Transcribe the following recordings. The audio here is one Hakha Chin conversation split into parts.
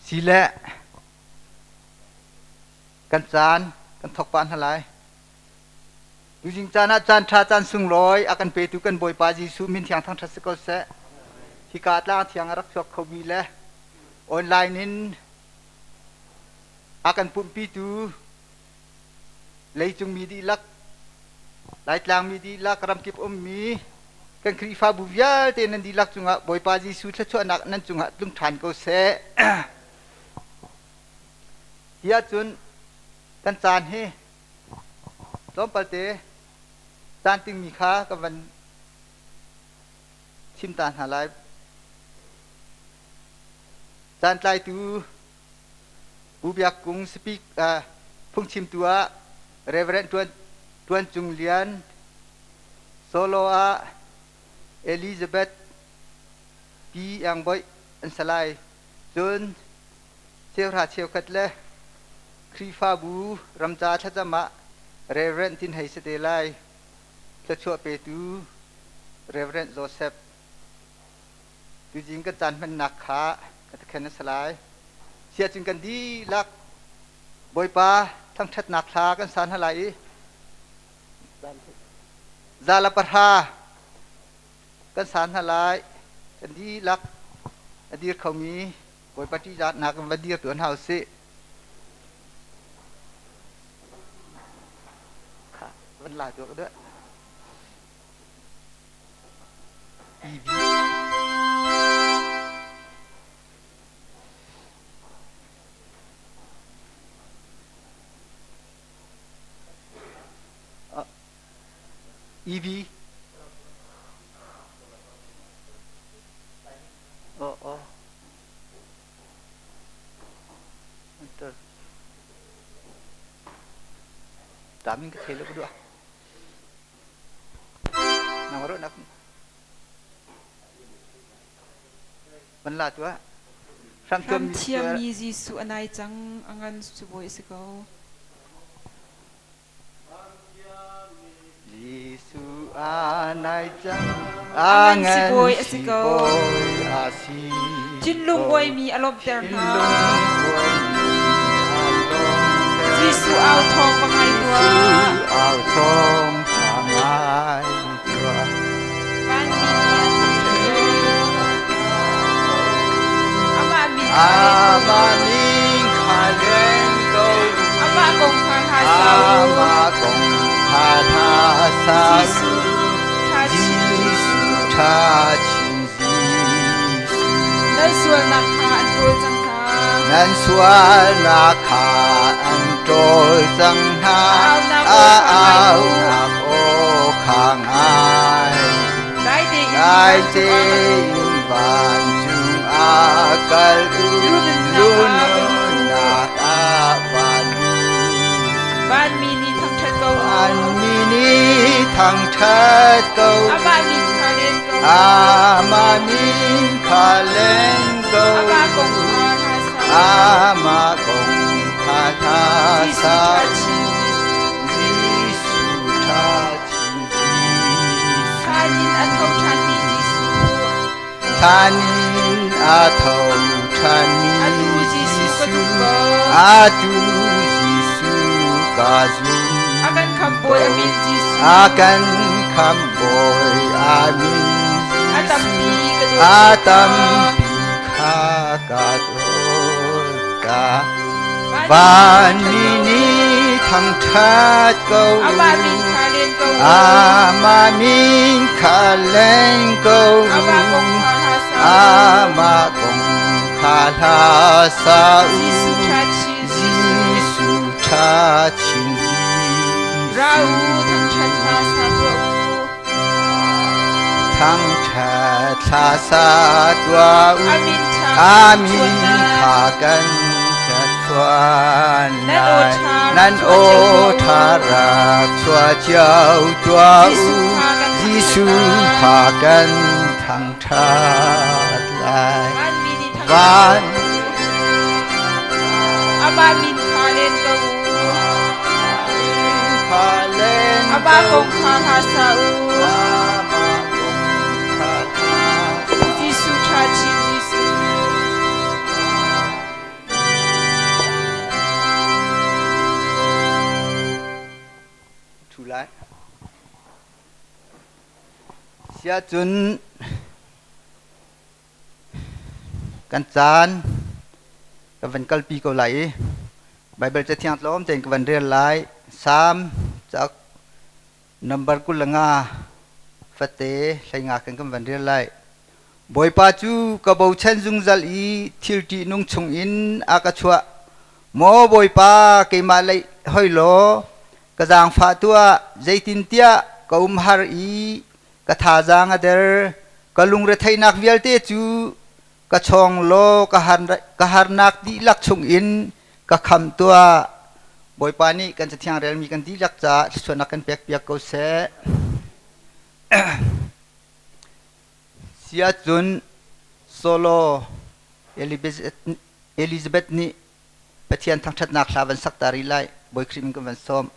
Sile kan caan kan thawk pah hna lai. Tuzing caan ah caan ṭha caan sunglawi a kan petu kan Bawipa Jesuh min thiang thangṭhat si ko seh. Hika tlang thiang a rak chuak khomi le online in a kan pumhpitu leicung mi dihlak, Laitlang mi dihlak, ramkip ummi kan Khrihfabu vialte nan dihlak cungah Bawipa Jesuh thluachuahnak nan cungah tlung ṭhan ko seh. Tiah cun kan caan hi tlawmpalte caan tingmi kha ka van chim ta hna lai. Caan tlaitu Pu Biak Kung speak phungchimtu ah Reverend Tuan Tuan Cung Lian, solo ah Elizabeth Pi Iang Boih an si lai. Cun cheuhra cheukhat le Khrihfabu ramca thlacam ah Reverend Tin Hei si te lai. Thluachuah petu Reverend Joseph. Tuzing kan caan hmannak kha ka takhen a si lai. Siahcun kan dihlak Bawipa thangṭhatnak thla kan sa hna lai i za le pahra kan sa hna lai. Kan dihlak a dir khomi Bawipa ṭihzahnak in va dir tuah hna u sih. Khah, van la tuah ka duh. EV. EV. Oh, oh. Enter. Daming ka thei lo ka duah. Nang ruahnak van la tuah. Hramthiammi Jesuh a nai cang, a ngan sibawi a si ko. Jesuh a nai cang, a ngan sibawi a si ko. A si Thinlung uaimi a lawmhter hna. Jesuh au thawng va ngai tuah. Jesuh au thawng va ngai tuah. Vanmi nih an thangṭhat Amah min kha Amah min kha leng ko. Amah kong kha hla sa u. Amah kong kha hla sa u. Jesuh ṭha chin. Jesuh ṭha chin Jesuh. Nan sualnak kha an ṭawl cang hna. Nan sualnak kha an ṭawl cang hna. A aunak aw kha ngai. Dai tein Dai tein vancung ah kal u. Lununnak ah van lut. Vanmi nih thangṭhat ko u. Vanmi nih thangṭhat ko u. Amah min kha len ko u. Amah min kha len ko u. Amah kong kha hla sa u. Amah kong kha hla Jesuh sa ṭha u. chin Jesuh ṭha chin Jesuh. Thlan in a tho ṭhanmi Jesuh. Thlan in a tho ṭhanmi Atu Jesuh ka zum ko. Atu Jesuh ka zum. A kan khamhbawi a min Jesuh. A kan khamhbawi a min A tampi ka dawt A cio tampi kha ka dawt ka. Vanmi nih thangṭhat ko u. Amah min kha len ko u. Amah min kha len ko u. Amah kong kha hla sa u. Amah kong kha hla sa u. Jesuh ṭha chin. Jesuh ṭha chin Jesuh. Ra u thangṭhat hla sa tuah u. Thangṭhat hla sa tuah u. A min ṭha A min kha kan ṭhatchuan lai. Nan aw ṭha rak chuah cio tuah u. Jesuh kha kan thangṭhat lai. Van Amah min kha len ko u. Kha len Amah kong kha hla sa u. Amah kong kha hla Jesuh ṭha chin Jesuh. Siahcun kan caan ka van kalpi ko lai i Baibal Cathiang tlawm tein ka van rel lai. Salm cauk nambar 25 fate 15 kan kan van rel lai. Bawipa cu ka bochan zungzal i thil ṭihnung chungin a ka chuah. Maw Bawipa, keimah lei hoi law ka zaangfah tuah, zeitintiah ka umhar i ka thazaang a der. Ka lungretheihnak vialte cu ka chawng law ka harnak dihlak chungin ka khamh tuah. Bawipa nih kan Cathiang relmi kan dihlak caah thluachuahnak kan pekpiak ko seh. Siahcun Solo Elizabeth nih Pathian thangṭhatnak hla van sak ta rih lai. Bawi Khrih min kan van sawm.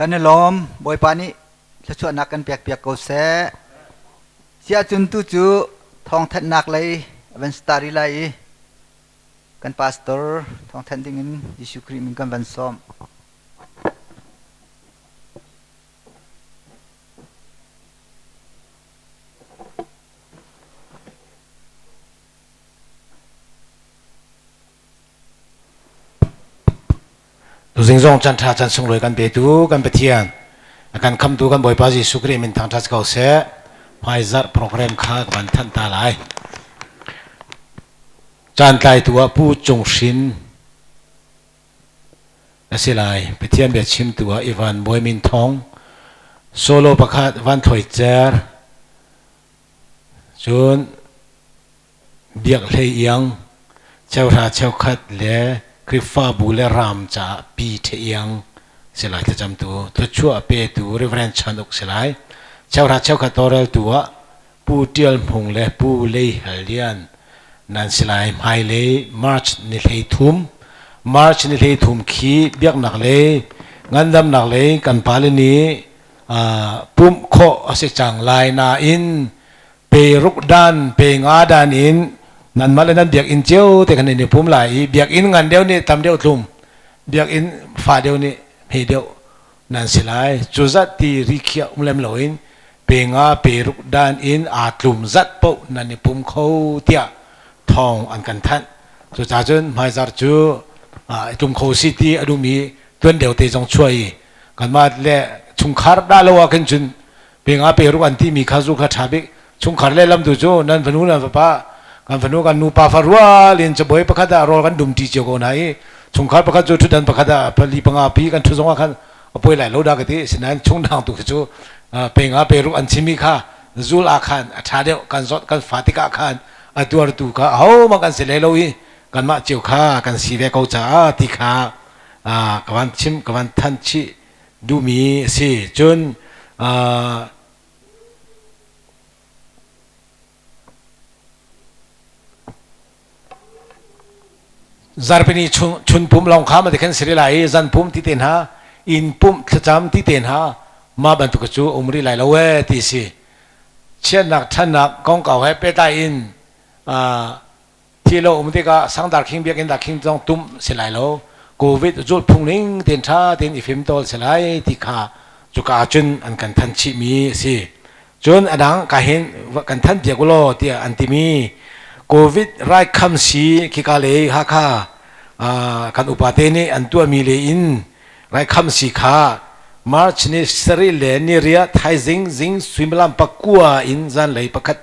Kan i lawm. Bawipa nih thluachuahnak kan pekpiak ko seh. Siahcun tu cu thawngthanhnak lei a van stari lai i kan pastor thawngthanh dingin Jesuh Khrih min kan van sawm. Tuzing zong chan ṭha chan sunglawi kan petu kan Pathian a kan khamtu kan Bawipa Jesuh Khrih min thangṭhat ko seh. Hmaizarh program kha ka van thanh ta lai. Caan tlaitu ah Pu Cung Hrin a si lai. Pathian bia chimtu ah Ivan Bawi Min Thong, solo pakhat Van Thloi Cer, cun Biak Hlei Iang, cheuhra cheukhat le Khrihfabu le ram caah Pi Ṭhe Iang si lai thlacamtu, thluachuah petu Reverend Chan Uk si lai. Cheuhra cheukhat tawlreltu ah Pu Ṭial Hmung le Pu Lei Hal Lian nan si lai. Hmailei March ni 13 March ni 13 khi biaknak lei ngandamnak lei kan pale nih pumh khawh a si cang lai nain pe ruk dan pe nga dan in nanmah le nan biakinn cio te khan in i pum lai i biakinn ngan deuh nih tam deuh tlum biakinn fa deuh nih hme deuh nan si lai cu zat ti ri khiah um lem loin pe nga pe ruk dan in aa tlum zat paoh nan i pum kho tiah thawng an kan thanh cucaah cun hmaizar cu i tlum kho si ti a duhmi tuan deuh te zong chuah i kanmah le chungkhar dah lo ah khin cun pe nga pe ruk an timi kha zu kha ṭha bik chungkhar le lamtu cu nan fanu nan fapa kan fanu kan nupa fa rual in cabuai pakhat ah rawl kan dum ṭi cio ko hna i chungkhar pakhat cu ṭhutdan pakhat ah pali panga pi kan ṭhu zong ah khan a poi lai lo dah ka ti sinain chungdang tu khi cu pe nga pe ruk an chimi kha zul ah khan a ṭha deuh kan zawt kan fa tikah khan a tuartu kha ahohmanh kan si hlei lo i kanmah cio kha kan si ve ko caah ti kha ka van chim ka van than chih duhmi a si. Cun zarpini chun pum lawng kha ma ti khan siri lai i zan pum ti te hna inn pumh thlacam ti te hna ma bantuk cu um rih lai lo e ti si chiatnak ṭhannak kongkau he pehtlai in thi lo um tikah sangdar khing biakinn dah khing zong tum si lai lo covid zulh phung ning ten tha ten i fim tawl si lai ti kha cuka cun an kan than chih mi a si cun adang ka hin kan than piak ulaw tiah an timi covid rai kham si khika le hakha kan upa te nih an tuahmi le in rai kham si kha March ni sarih le ni riah thaizing zing suimilam pakua in zanlei pakhat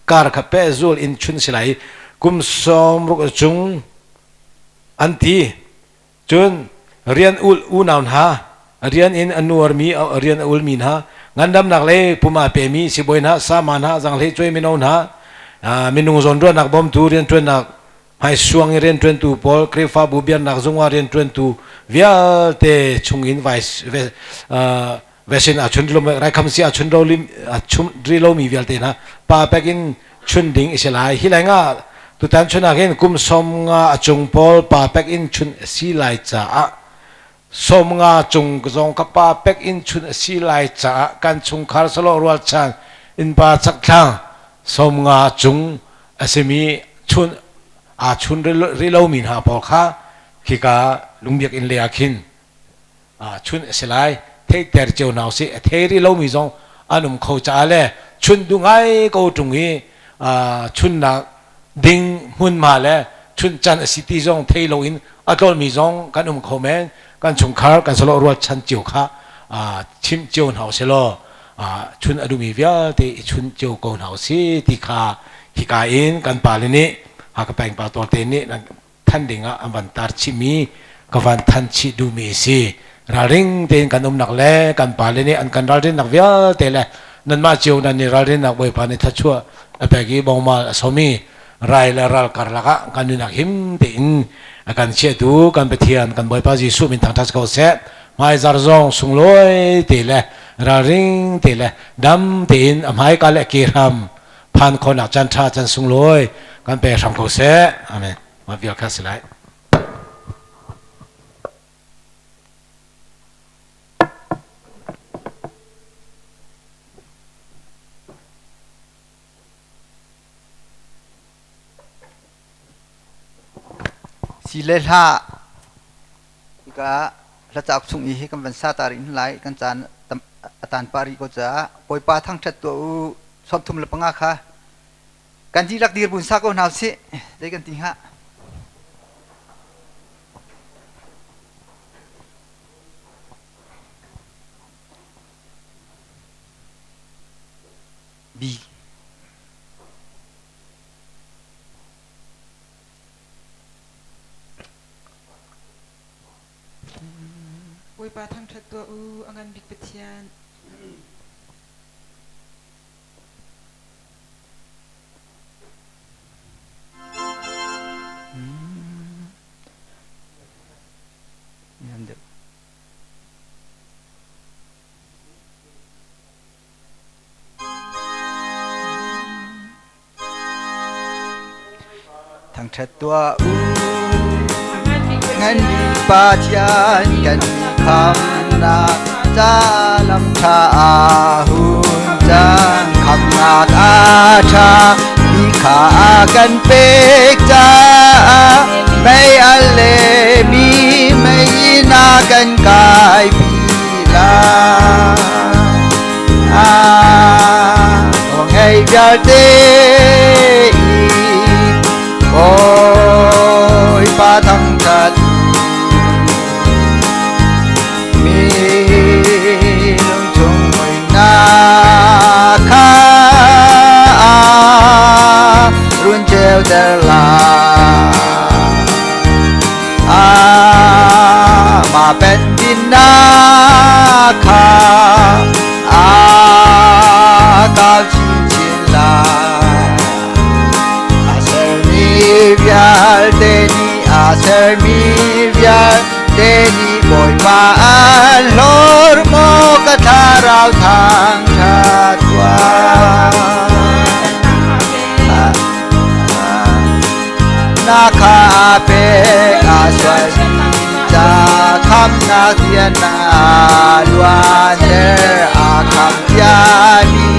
kar kha pehzul in chun si lai kum 60 chung an ti cun rian ul unau hna rian in a nuarmi rian a ulmi hna ngandamnak le puma pemi sibawi hna sama hna zanghlei cuai mino hna minung zawnruahnak bawmtu rianṭuannak hmaisuang i rianṭuantu pawl Khrihfabu biaknak zung ah rianṭuantu vialte chungin vaccine a chun lo raikham si a chun ro a chun ri lomi vialte hna pa pek in chun ding i si lai hi lai nga tutan chun ah khin kum 50 a cung pawl pa pek in chun a si lai caah 50 cung zong ka pa pek in chun a si lai caah kan chungkhar salo rualchan innpa chakthlang 50 cung a simi chun aa chun ri lomi hna pawl kha khika lungbiak inn le ah khin chun a si lai theihter cio hna usih a thei rih lomi zong an um kho caah le chun duh ngai ko ṭung i chunnak ding hmunhma le chun can a si ti zong thei loin a tlolmi zong kan um kho men kan chungkhar kan salo rual chan cio kha chimh cio hna usih law chun a duhmi vialte i chun cio ko hna usih ti kha hika in kan pale nih Hakha peng pa tawlte nih than ding ah an van tar chihmi ka van than chih duhmi a si ralring tein kan umnak le kan pale nih an kan ralrinnak vialte le nanmah cio nan i ralrinnak Bawipa nih thluachuah a pek i bongmal a som i rai le ral karlak ah kan nunnak him tein a kan chiahtu kan Pathian kan Bawipa Jesuh min thangṭhat ko seh hmaizar zong sunglawi te le ralring te le dam tein a hmaika le a ke hram phan khawhnak caan ṭha caan sunglawi kan pe hram ko seh. Amen. Mah vial kha si lai. Si le hlah hika hla cauk chung i hi kan van sa ta rih lai kan caan a tan pah rih ko caah Bawipa thangṭhat tuah u 35 kha kan dihlak dir bun sa ko hna usih zei kan ti hnga. B. Bawipa thangṭhat tuah u, a ngan bik Pathian. Thangṭhat tuah u, ngan bik Pathian kan khamnak ca lam ṭha a hun cang. Khamnak a ṭha mi kha a kan pek caah mei a le mi mei in a kan kaipi lai. Ah, ngei vialte i Bawipa thangṭhat mi lungchung muihnak kha run ceuter lai. Amah pennak kha a kau chinchin lai. A sermi vialte nih a sermi vialte nih Bawipa an hlawr maw ka thlarau thangṭhat tuah. Na kha pek a sual ca khamnak rian na luanter a kham ciami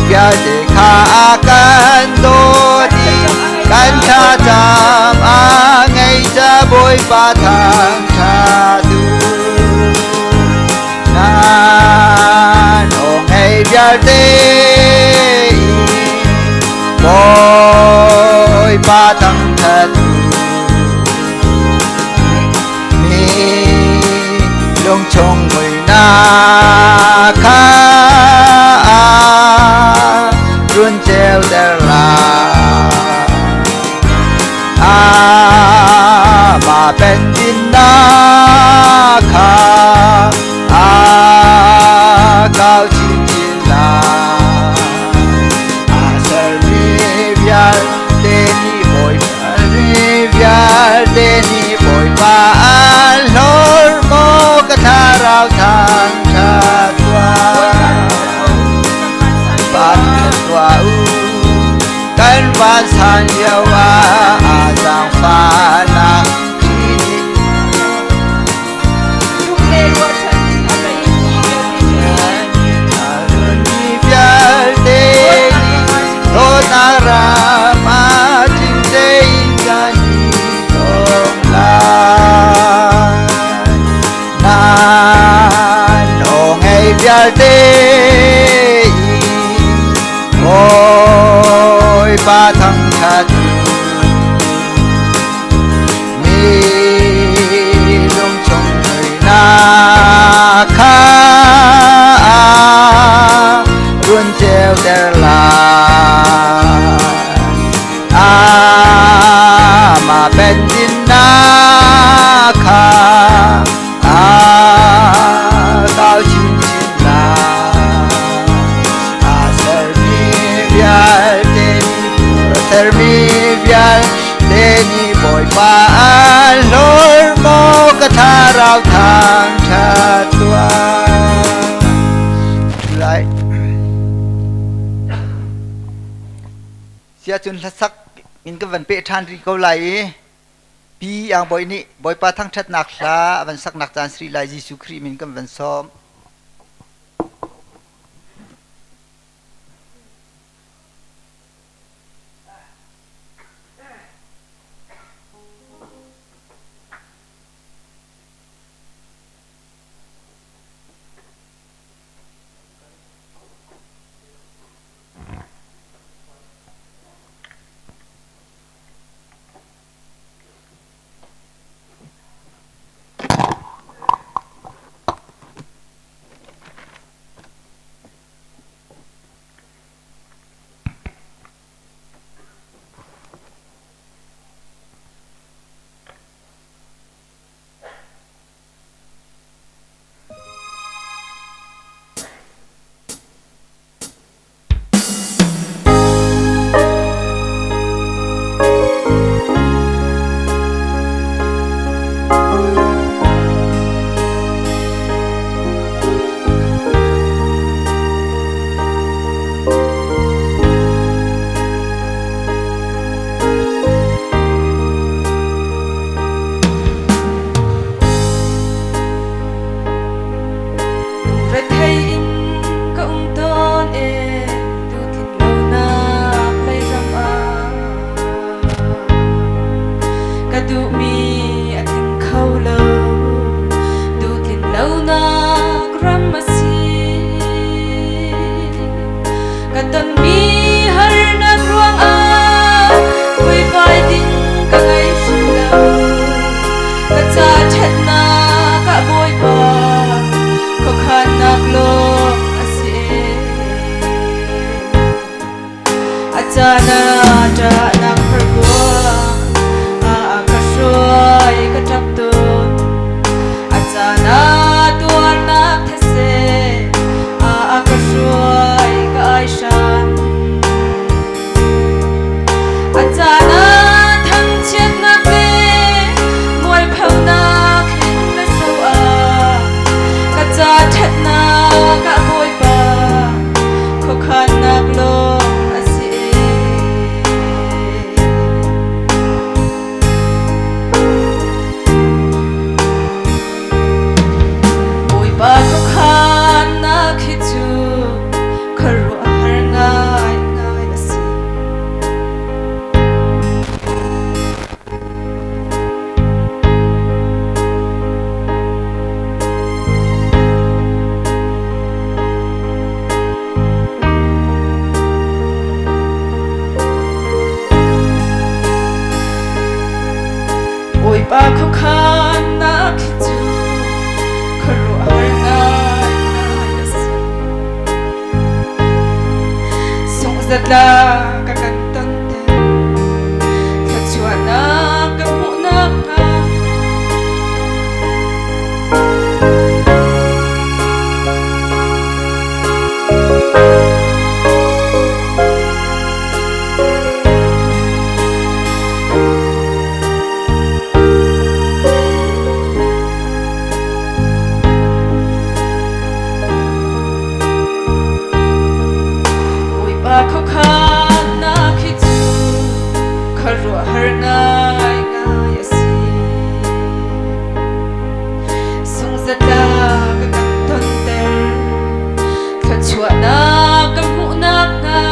vialte kha a kan dawt i kan thlacam a ngei ca Bawipa thangṭhat u. Nan aw ngei vialte i Bawipa thangṭhat u. Mi lungchung muihnak kha run ceuter lai. Amah pennak kha a kau chinchin lai. A sermi vialte nih Bawipa vialte nih Bawipa an hlawr maw ka thlarau thangṭhat tuah. Thangṭhat tuah u. Kan vansan lio ah a zaangfahnak nih mi vialte nih dawtnak ram ah tling tein kan i tong lai. Nan aw ngei vialte i Bawipa thangṭhat u. Mi lungchung muihnak kha run ceuter lai. Amah pennak kha a kau chinchin lai. A sermi vialte nih sermi vialte nih Bawipa an hlawr maw ka thlarau thangṭhat tuah. Lai. Siacun hlasak in ka van peh ṭhan rih ko lai i Pi Iang Bawi nih Bawipa thangṭhatnak hla a van saknak caan si rih lai Jesuh Khrih min kan van sawm. Bawipa khuakhannak hi cu khuaruahhar ngaingai a si. Sunghzatlak a kan tonter, thluachuahnak ka hmuhnak hnga. Bawipa khuakhannak hi cu khuaruahhar ngaingai a si. Sungzatlak a kan tonter, thluachuahnak ka hmuhnak hnga.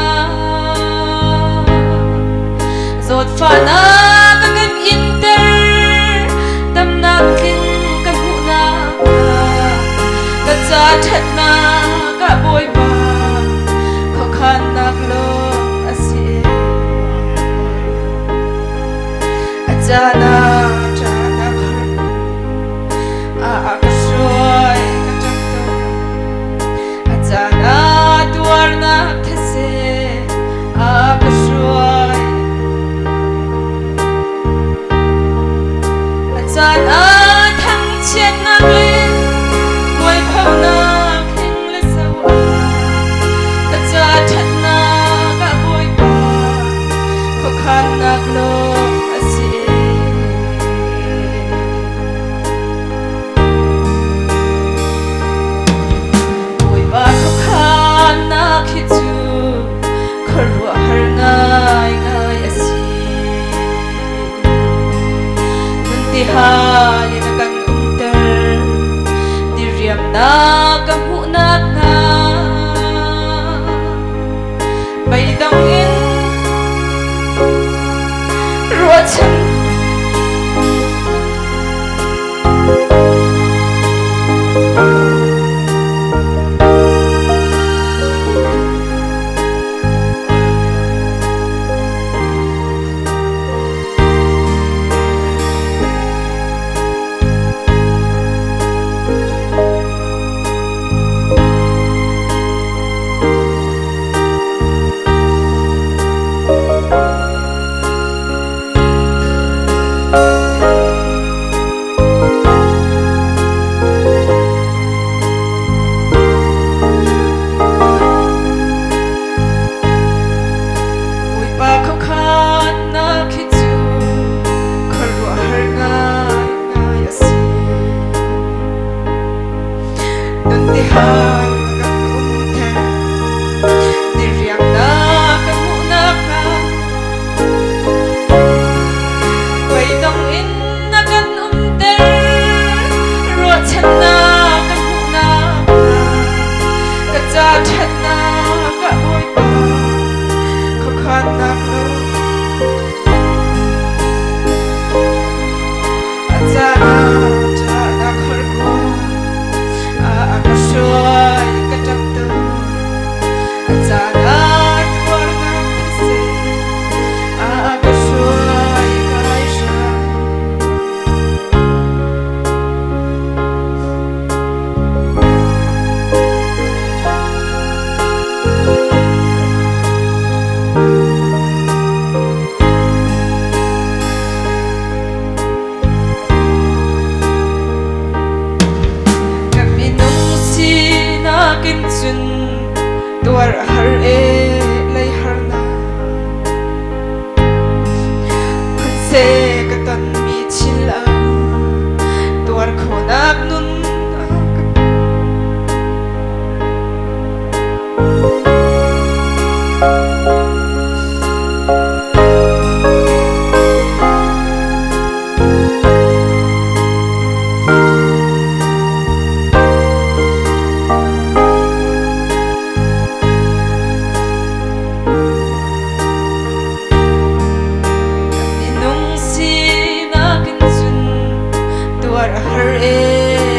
Zawtfahnak a kan inter, damnak tling ka hmuhnak hnga. Ka ca ṭhatnak ah Bawipa, khuakhannak lawng a si. A caan ah ṭahnak har a ka hruai ka ṭap tawn. A caan ah tuarnak these a ka hruai. A caan ah thangchiatnak le mualphonak hling le so ah ka ca ṭhatnak ah Bawipa khuakhannak lawng a si. Bawipa khuakhannak hi cu khuaruahhar ngaingai a si. Nun tihal in a kan umter, diriamnak ka hmuhnak hnga. Beidong in ruahchan. Bawipa khuakhannak hi cu khuaruahhar ngaingai a si. Nun tihal na kan umter, diriamnak ka hmuhnak hnga. Beidong in na kan umter, ruahchannak ka hmuhnak hnga. Ka ca ṭhatnak ah Bawipa, khuakhannak lo. A caan ah ṭahnak horkuang a ka hruai, ka ṭap tawn. A caan ah tuarnak these a ka hruai, kai hram. Ka minung sinak in cun tuar a har e lei harnak Hmanse ka tonmi thil ah tuar khawhnak nun a ka Minung sinak in cun tuar a har e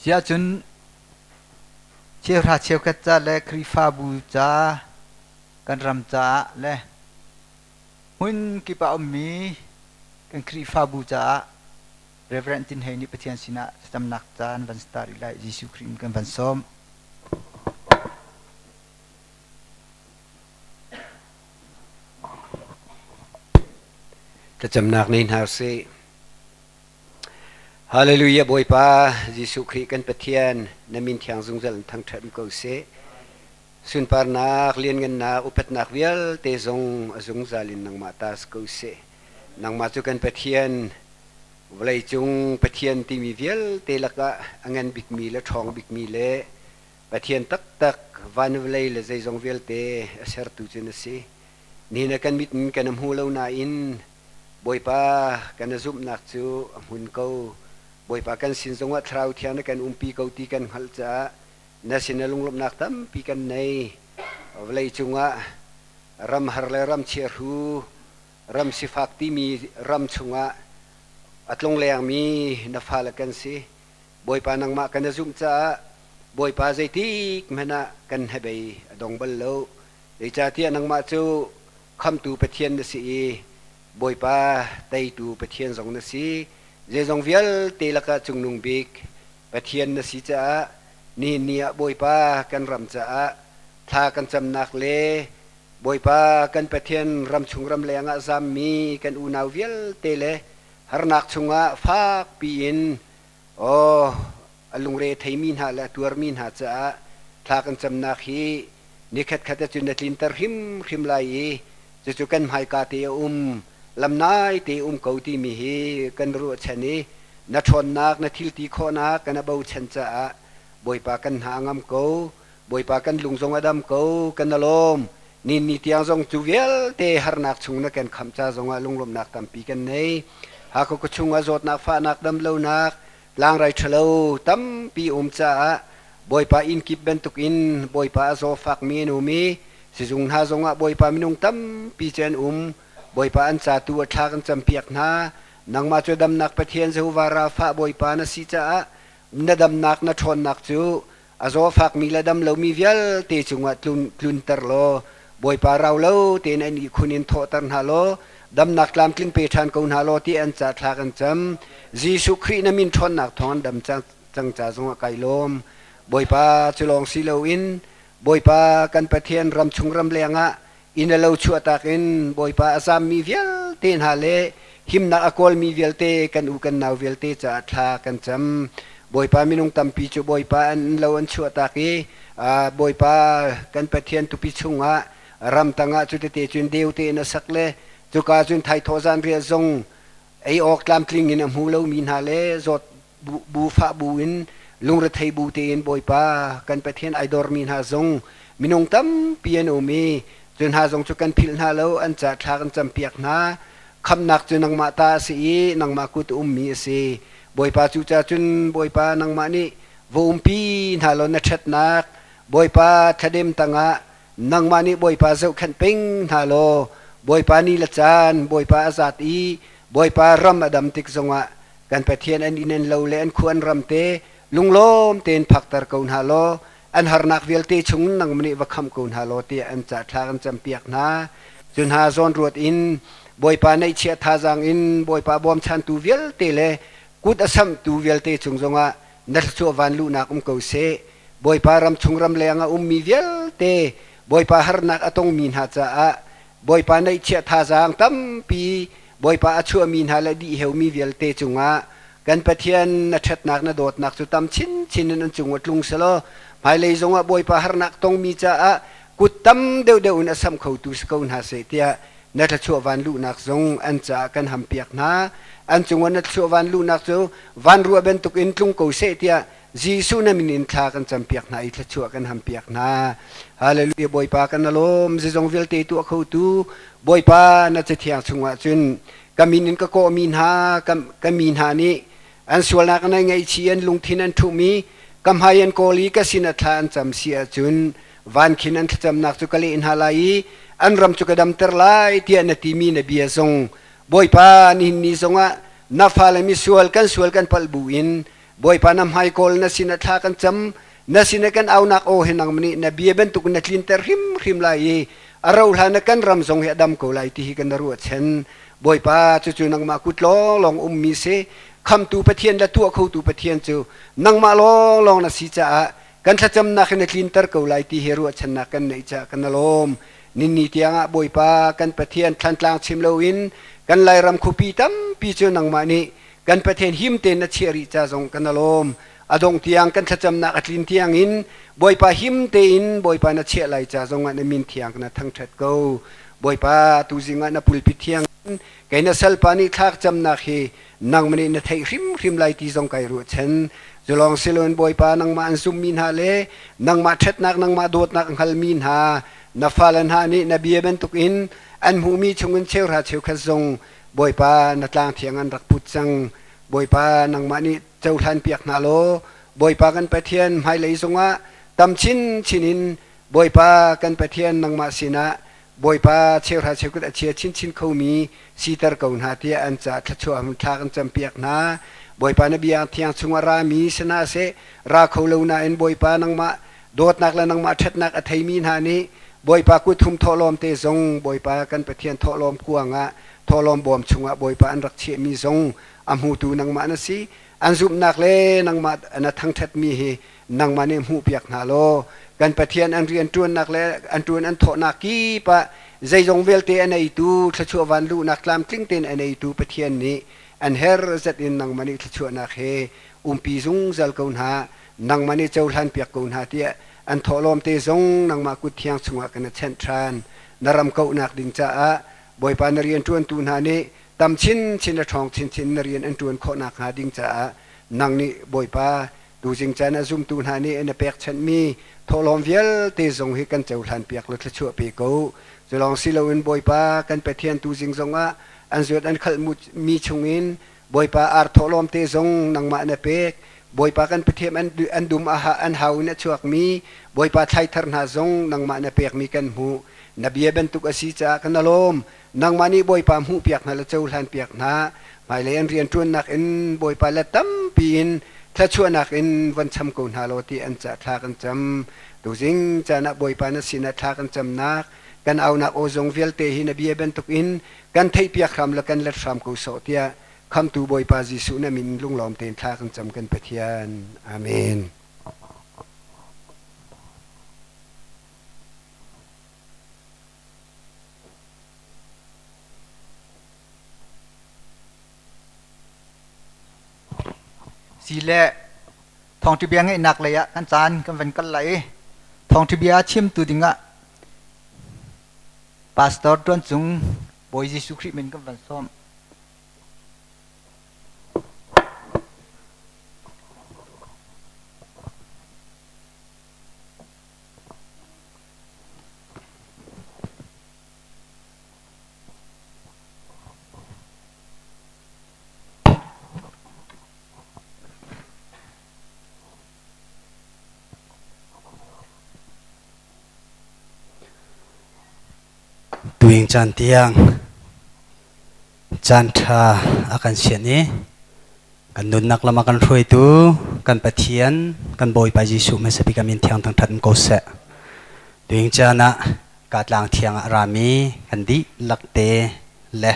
Siahcun cheuhra cheukhat ca le Khrihfabu ca kan ram caah le hmun kip ah ummi kan Khrihfabu caah Reverend Tin Hei nih Pathian sinah thlacamnak caan van start rih lai. Jesuh Khrih in kan van sawm. Thlacamnak nei hna usih. Hallelujah Bawipa Jesuh Khrih kan Pathian na min thiang zungzal in thangṭhat ko seh. Sunparnak, lianngannak, upatnak vialte zong a zungzal in nangmah ta si ko seh. Nangmah cu kan Pathian, vawleicung Pathian timi vialte lakah a ngan bikmi le ṭhawng bikmi le Pathian taktak van vawlei le zeizong vialte a sertu cu na si. Nihin ah kan mit in kan hmu lo nain Bawipa kan na zumhnak cu a hmun ko. Bawipa kan sin zongah Thlarau Thiang na kan umpi ko ti kan hngalh caah na sin ah lunglawmhnak tampi kan nei. Vawlei cungah ram har le ram chiahru, ram sifak timi ram chungah a tlonglengmi na fale kan si. Bawipa nangmah kan na zumh caah Bawipa zeitik hmanh ah kan hnabei a dong bal lo. Zeicahtiah nangmah cu Khamtu Pathian na si i Bawipa teitu Pathian zong na si. Zeizong vialte lakah cungnung bik Pathian na si caah nihin ni ah Bawipa kan ram caah thla kan camnak le Bawipa kan Pathian ramchung ramleng ah zammi kan unau vialte le harnak chungah fakpi in aw a lungre theimi hna le a tuarmi hna caah thla kan camnak hi nikhatkhat ahcun na tlinter hrimhrim lai i cucu kan hmaika te a um lamnai te um ko timi hi kan ruahchan i na ṭhawnnak na thilti khawhnak kan a bochan caah Bawipa kan hna a ngam ko Bawipa kan lung zong a dam ko kan a lawm ni ni tiang zong cu vialte harnak chung na kan khamh ca zongah lunglawmhnak tampi kan nei Hakha khuachung ah zawtnak fahnak damlonak Tlangrai ṭhalo tampi um caah Bawipa inn kip bantukin Bawipa a zawfakmi an um i sizung hna zongah Bawipa minung tampi cu an um. Bawipa an ca tu a thla kan campiak hna. Nangmah cu damnak Pathian Jehovah Rapha Bawipa na si caah na damnak na ṭhawnnak cu a zawfakmi le dam lomi vialte cungah tlunter law Bawipa rau lo tein an ihkhun in thawhter hna law damnak tlamtling pe ṭhan ko hna law ti an ca thla kan cam. Jesuh Khrih na min ṭhawnnak thawng an dam cang ca zongah kai lawm. Bawipa cu lawng si loin Bawipa kan Pathian ramchung ramleng ah inn le lo chuahtak in Bawipa a zammi vialte hna le himnak a kawlmi vialte kan u kan nau vialte caah thla kan cam. Bawipa minung tampi cu Bawipa an lo an chuahtak i Bawipa kan Pathian tupi chungah ramtang ah cutete cun deu tein a sak le cuka cun thaithawh zanriah zong ei awk tlamtling in a hmu lomi hna le zawt bu fah bu in lungrethei bu tein Bawipa kan Pathian ai dormi hna zong minung tampi an um i cu hna zong cu kan philh hna lo an ca thla kan campiak hna khamnak cu nangmah ta a si i nangmah kut ummi a si Bawipa cu ca cun Bawipa nangmah nih va umpi hna law na ṭhatnak Bawipa thladem tangah nangmah nih Bawipa zohkhenh peng hna law Bawipa ni le caan Bawipa a zat i Bawipa ram a dam tik zongah kan Pathian an inn an lo le an khua an ram te lunglawm tein phakter ko hna law an harnak vialte chung nangmah nih va kham ko hna law tiah an ca thla kan campiak hna cu hna zawn ruat in Bawipa neihchiah thazaang in Bawipa bawmchantu vialte le kut a samhtu vialte cung zongah na thluachuah van luhnak um ko seh Bawipa ram chung ram leng a ummi vialte Bawipa harnak a tongmi hna caah Bawipa neihchiah thazaang tampi Bawipa a chuahmi hna le dihheumi vialte cungah kan Pathian na ṭhatnak na dawtnak cu tam chinchin in an cung ah tlung selaw hmailei zongah Bawipa harnak tongmi caah kut tam deuhdeuh in a samh khotu si ko hna seh tiah na thluachuah van luhnak zong an caah kan hampiak hna. An cungah na thluachuah van luhnak cu van ruah bantukin tlung ko seh tiah Jesuh na min in thla kan campiak hna i thluachuah kan hampiak hna. Hallelujah Bawipa kan alawm zeizong vialte tuah khotu Bawipa na cathiang chungah cun ka min in ka kawhmi hna ka mi hna nih an sualnak an ngaihchih an lungthin an ṭhuhmi ka hmai an kawl i ka sin a thla an cam si ahcun van khin an thlacamnak cu ka leh hna lai i an ram cu ka damter lai tiah na timi na bia zong Bawipa nihin ni zongah na fale misual kan sual kan palh bu in. Bawipa na hmaikawl na sin ah thla kan cam. Na sin ah kan aunak aw hi nangmah nih na bia bantuk na tlinter hrimhrim lai i a rauh hlan ah kan ram zong hi a dam ko lai ti hi kan ruahchan. Bawipa cucu nangmah kut lawnglawng ummi si. Khamtu Pathian le tuah khotu Pathian cu nangmah lawnglawng na si caah kan thlacamnak hi na tlinter ko lai ti hi ruahchannak kan neih caah kan lawm. Ninni tiangah Bawipa kan Pathian thlantlang chim loin kan Lairam khuapi tampi cu nangmah nih kan Pathian him tein na chiah rih ca zong kan lawm. A dongh tiang kan thlacamnak a tlin tiangin Bawipa him tein Bawipa na chiah lai ca zongah na min thiang na thangṭhat ko. Bawipa tuzing ah na pulpit thiang in kei na salpa nih thlak camnak hi nangmah nih na theih hrimhrim lai ti zong kai ruahchan. Culawng siloin Bawipa nangmah an zummi hna le nangmah ṭhatnak nangmah dawtnak a hngalmi hna na fale hna nih na bia bantukin an hmuhmi chungin cheuhra cheukhat zong Bawipa na tlang thiang an rak put cang. Bawipa nangmah nih cohlan piak hna law Bawipa kan Pathian hmailei zongah tam chinchin in Bawipa kan Pathian nangmah sinah Bawipa cheuhra cheukhat a chia chinchin khomi siter ko hna tiah an ca thluachuah thla kan campiak hna. Bawipa na bia thiang chungah rami si hna seh, ra kho lo nain Bawipa nangmah dawtnak le nangmah ṭhatnak a theimi hna nih Bawipa kut hum thawhlawm te zong Bawipa kan Pathian thawhlawm kuang ah thawhlawm bawm chungah Bawipa an rak chiahmi zong a hmutu nangmah na si. An zumhnak le nangmah na thangṭhatmi hi nangmah nih hmuhpiak hna law kan Pathian an rian ṭuannak le an ṭuan an thawhnak kip ah zeizong vialte a neitu thluachuah van luhnak tlamtling tein a neitu Pathian nih an her zet in nangmah nih thluachuahnak he umpi zungzal ko hna nangmah nih cohlan piak ko hna tiah an thawhlawm te zong nangmah kut thiang chungah kan chanh ṭhan na ram kauhnak ding caah Bawipa na rian ṭuantu hna nih tam chinchin le ṭhawng chinchin na rian an ṭuan khawh nakhnga ding caah nang nih Bawipa tuzing caan ah zumtu hna nih na pekchanhmi thawhlawm vialte zong hi kan cohlan piak law thluachuah pe ko. Culawng si loin Bawipa kan Pathian tuzing zongah an zuat an khalh mi chungin Bawipa ar thawhlawm te zong nangmah na pek. Bawipa kan Pathian an dum an hau in a chuakmi Bawipa thlaithar hna zong nangmah na pekmi kan hmuh. Na bia bantuk a si caah kan lawm. Nangmah nih Bawipa hmuhpiak hna le cohlanpiak hna. Hmailei an rianṭuannak in Bawipa let tampi in thluachuahnak in von cham ko hna law ti an ca thla kan cam. Tuzing caan ah Bawipa na sinah thla kan camnak, kan aunak aw zong vialte hi na bia bantukin kan theihpiak hram le kan let hram ko sawh tiah Khamtu Bawipa Jesuh na min lunglawm tein thla kan cam kan Pathian. Amen. Si le thawngṭha ngeihnak lei ah kan caan kan van kal lai i thawngṭha bia chimtu dingah Pastor Tuan Cung Bawi Jesuh Khrih min kan van sawm. Tuing caan tiang caan ṭha a kan sianh i Kan nunnak lam a kan hruaitu kan Pathian kan Bawipa Jesuh hmasa bik a min thiang thangṭhat in ko seh. Tuing caan ah ka tlang thiang ah a rami kan dihlak te le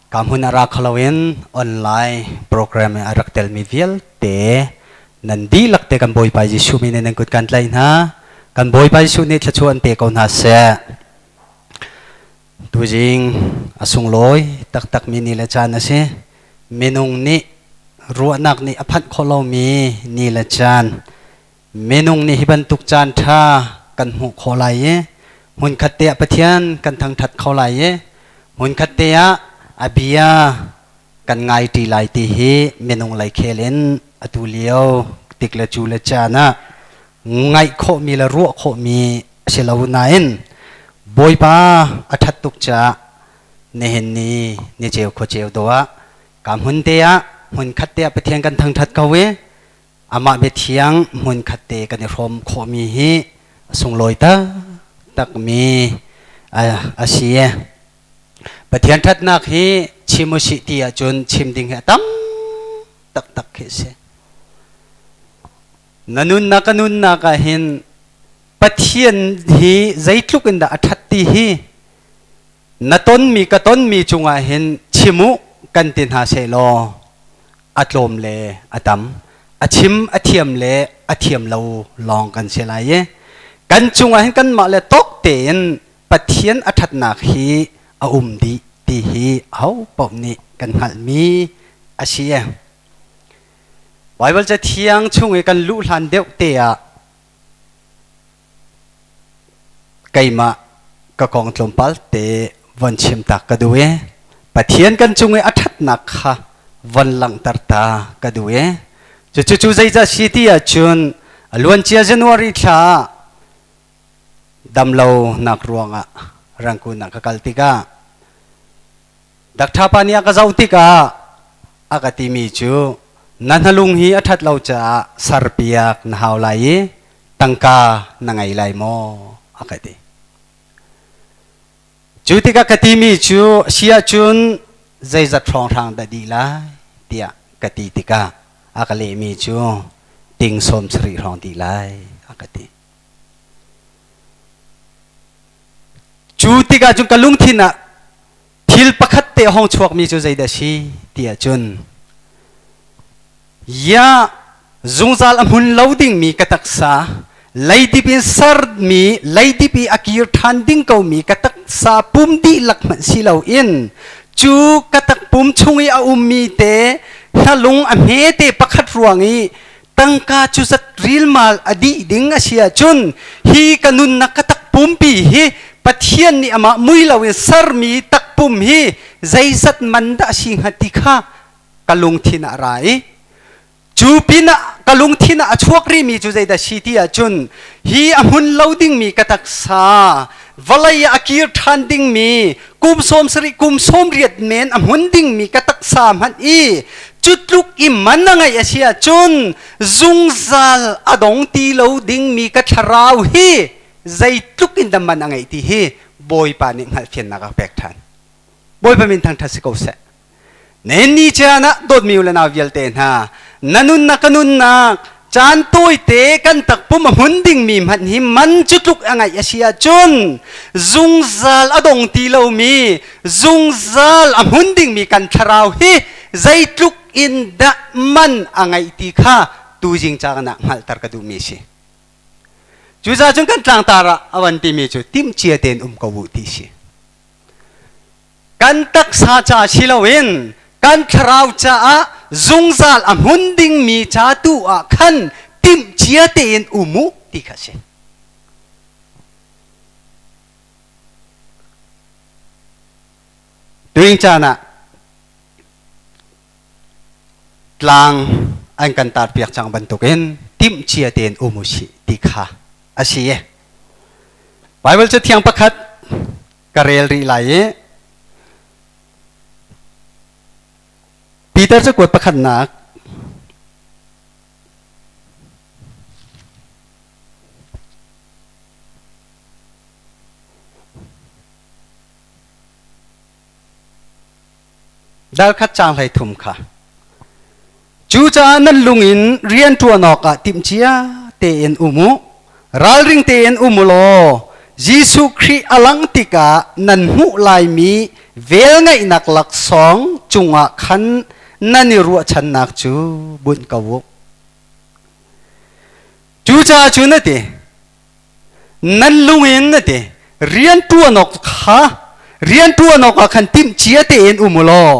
ka hmun ah ra kho loin online program i a rak telmi vialte nan dihlak te kan Bawipa Jesuh min in nan kut kan tlaih hna. Kan Bawipa Jesuh nih thluachuah an pe ko hna seh. Tuzing a sunglawi taktakmi ni le caan a si. Minung nih ruahnak nih a phanh khawh lomi ni le caan. Minung nih hi bantuk caan ṭha kan hmuh khawh lai i hmunkhat te ah Pathian kan thangṭhat kho lai i hmunkhat te ah a bia kan ngai ṭi lai ti hi minung lei khel in atu lio tik le cu le caan ah ngaih khawhmi le ruah khawhmi a si lo nain Bawipa a ṭhat tuk caah nihin ni ni ceu khua ceu dawh ah ka hmun te ah hmun khat te ah Pathian kan thangṭhat ko i amah biathiang hmun khat te kan i hrawm khawhmi hi a sunglawi taktakmi a si. Pathian ṭhatnak hi chim usih ti ahcun chim ding hi a tam taktak khi a si. Na nunnak ka nunnak ah hin Pathian hi zeitluk in dah a ṭhat ti hi na tonmi ka tonmi cungah hin chim u kan ti hna sehlaw a tlawm le a tam a chim a thiam le a thiam lo lawng kan si lai i kan cungah hin kanmah le tawk tein Pathian a ṭhatnak hi a um dih ti hi aho paoh nih kan hngalhmi a si. Baibal Cathiang chung i kan luh hlan deuh te ah keimah ka kong tlawmpal te von chim tak ka duh i Pathian kan cung i a ṭhatnak kha von langhter ta ka duh i cucu cu zeicah si ti ahcun a luancia January thla ah damlonak ruangah Rangoon ah ka kal tikah Doctor pa nih a ka zoh tikah a ka timi cu na hnalung hi a ṭhat lo caah serpiak na hau lai i tangka na ngei lai maw a ka ti. Cu tikah ka timi cu si ahcun zeizat hrawnghrang dah dih lai tiah ka ti tikah a ka lehmi cu ting sawm sarih hrawng dih lai a ka ti. Cu tikah cun ka lungthin ah thil pakhat te a hong chuakmi cu zeidah si ti ahcun ya zungzal a hmun lo dingmi ka taksa leidip in sermi leidip i a kir ṭhan ding komi ka taksa pum dihlak hmanh si loin cu ka takpum chung i a ummi te hnalung a hmete pakhat ruang i tangka cu zat rilmal a dih ding a si ahcun hi ka nunnak ka takpumpi hi Pathian nih amah mui loin sermi takpum hi zeizat man dah a si hnga ti kha ka lungthin ah a ra i cu pinah ka lungthin ah a chuak rihmi cu zeidah si ti ahcun hi a hmun lo dingmi ka taksa vawlei ah a kir ṭhan dingmi kum 70 kum 80 men a hmun dingmi ka taksa hmanh i cu tluk i man a ngeih a si ahcun zungzal a dong ti lo dingmi ka thlarau hi zeitluk in dah man a ngeih ti hi Bawipa nih hngalhfiannak a pek ṭhan. Bawipa min thangṭhat si ko seh. Nen ni caan ah dawtmi u le nau vialte hna, na nunnak ka nunnak caan tawite kan takpum a hmun dingmi hmanh hi man cu tluk a ngaih a si ahcun zungzal a dong ti lomi zungzal a hmun dingmi kan thlarau hi zeitluk in dah man a ngaih ti kha tuzing caan ah hngalhter ka duhmi a si. Cucaah cun kan tlangtar ah a van timi cu timhcia tein um ko u ti si. Kan taksa ca si loin kan thlarau caah zungzal a hmun dingmi ca tu ah khan timhcia tein um u ti kha a si. Tuing caan ah tlang an kan tarpiak cang bantukin timhcia tein um u sih ti kha a si. Bible cathiang pakhat ka rel rih lai i Peter cakuat pakhatnak dal khat caang 13 kha Cucaah nan lung in rian ṭuan awkah timhcia tein um u. Ralring tein um u law Jesuh Khrih a langh tikah nan hmuh laimi velngeihnak laksawng cungah khan nan i ruahchannak cu bunh ko u. Cucaah cun a ti, nan lung in a ti, rian ṭuan awk kha rian ṭuan awkah khan timhcia tein um u law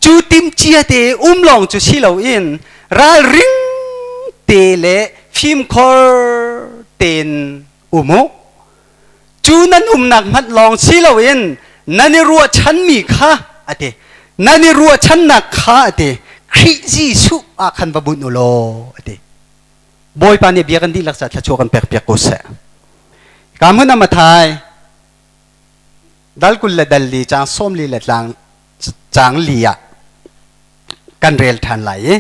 cu timhcia te um lawng cu si loin ralring te le fimkhor tein um u. Cu nan umnak hmanh lawng si loin nan i ruahchanmi kha a ti. Nan i ruahchannak kha a ti. Khrih Jesuh ah khan va bunh u law a ti. Bawipa nih bia kan dihlak ca thluachuah kan pekpiak ko seh. Ka hmun ah Mathai dal 20 le dal li caang 40 le tlang caang li ah kan rel ṭhan lai i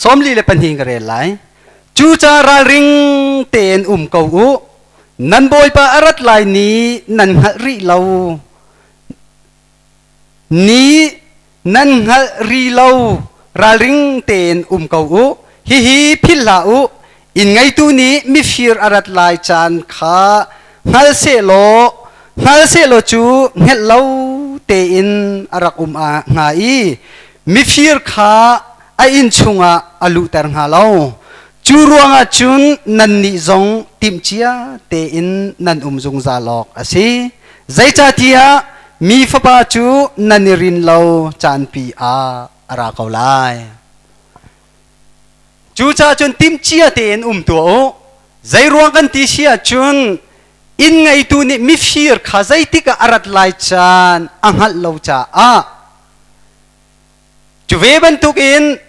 42 ka rel lai. Cucaah ralring tein um ko u. Nan Bawipa a rat lai ni nan hngalh rih lo. Ni nan hngalh ri lo ralring tein um ko u. Hihi philh hlah u. Inn ngeitu nih mifir a rat lai caan kha hngal sehlaw hngal sehlaw cu hngelh lo tein a rak um hnga i mifir kha a inn chungah a luhter hnga lo. Cu ruangah cun nannih zong timhcia tein nan um zungzal awk a si. Zeicahtiah mi Fapa cu nan i rin lo caanpi ah a ra ko lai. Cucaah cun timhcia tein um tuah u. Zeiruang kan ti si ahcun inn ngeitu nih mifir kha zeitik ah a rat lai caan a hngalh lo caah cu ve bantukin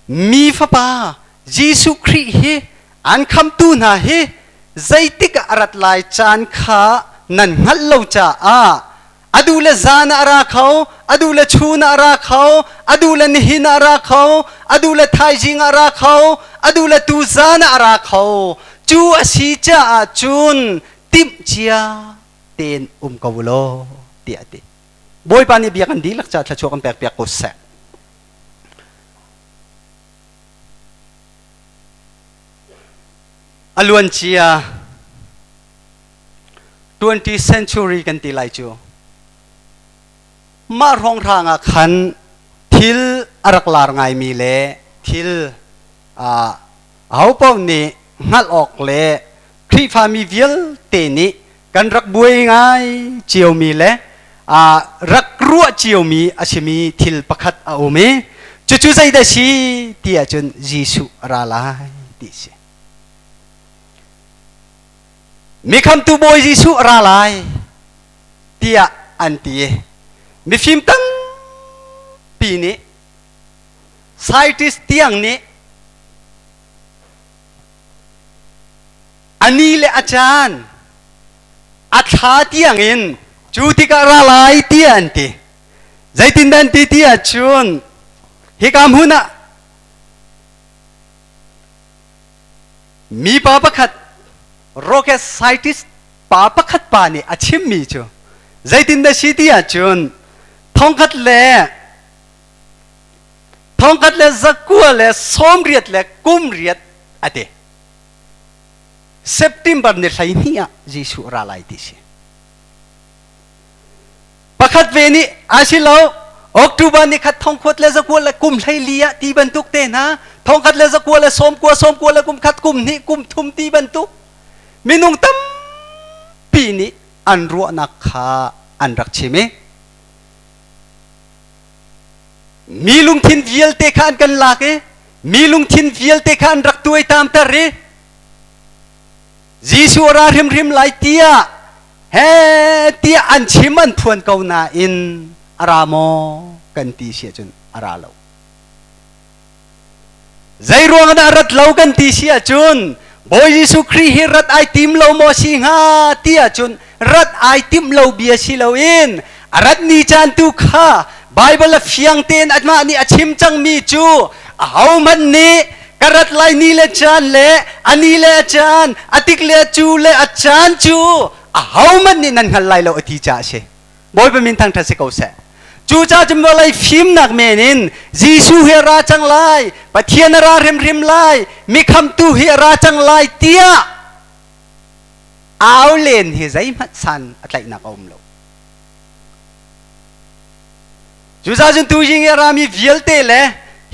mi Fapa Jesuh Khrih hi an khamtu hna hi zeitik ah a rat lai caan kha nan hngalh lo caah a duh le zan ah a ra kho, a duh le chun ah a ra kho, a duh le nihin ah a ra kho, a duh le thaizing ah a ra kho, a duh le tuzan ah a ra kho. Cu a si caah cun timh cia tein um ko u law tiah a ti. Bawipa nih bia kan dihlak caah thluachuah kan pek piak ko seh. A luancia 20th century kan ti lai cu mah hrawnghrang ah khan thil a rak lar ngaimi le thil ahopaoh nih hngalh awk le Khrihfami vialte nih kan rak buai ngai ciomi le rak ruah ciomi a simi thil pakhat a um i cucu zeidah si ti ahcun Jesuh a ra lai ti a si. Mikhamtu Bawi Jesuh a ra lai tiah an ti. Mifim tampi nih scientist tiang nih a ni le a caan a thla tiang in cu tikah ra lai tiah an ti. Zeitindah an ti ti ahcun hika hmun ah Mipa pakhat rocket scientist pa pakhat pa nih a chimmi cu zeitindah si ti ahcun thongkhat le thongkhat le zakua le sawmriat le kum riat a ti. September ni 12 ah Jesuh ra lai ti si. Pakhat ve nih a si lo October ni khat thongkhuat le zakua le kum 14 ah ti bantuk te hna thongkhat le zakua le sawmkua sawmkua le kum khat kum hnih kum thum ti bantuk minung tampi nih an ruahnak kha an rak chim i mi lungthin vialte kha an kan lak i mi lungthin vialte kha an rak tuaitamter i Jesuh a ra hrimhrim lai tiah he tiah an chim an phuan ko nain a ra maw kan ti si ahcun a ra lo. Zei ruang dah rat lo kan ti si ahcun Bawi Jesuh Khrih hi rat ai tim lo maw si hnga ti ahcun rat ai timh lo bia si loin a rat ni caan tu kha Bible a fiang tein amah nih a chim cangmi cu ahohmanh nih ka rat lai ni le caan le a ni le a caan a tik le a cu le a caan cu ahohmanh nih nan hngal lai lo a ti caah a si. Bawipa min thangṭhat si ko seh. Cucaah cun vawlei fimnak men in Jesuh hi a ra cang lai, Pathian a ra hrimhrim lai, mi khamtu hi a ra cang lai tiah au len hi zeihmanh san a tlaihnak a um lo. Cucaah cun tuzing i a rami vialte le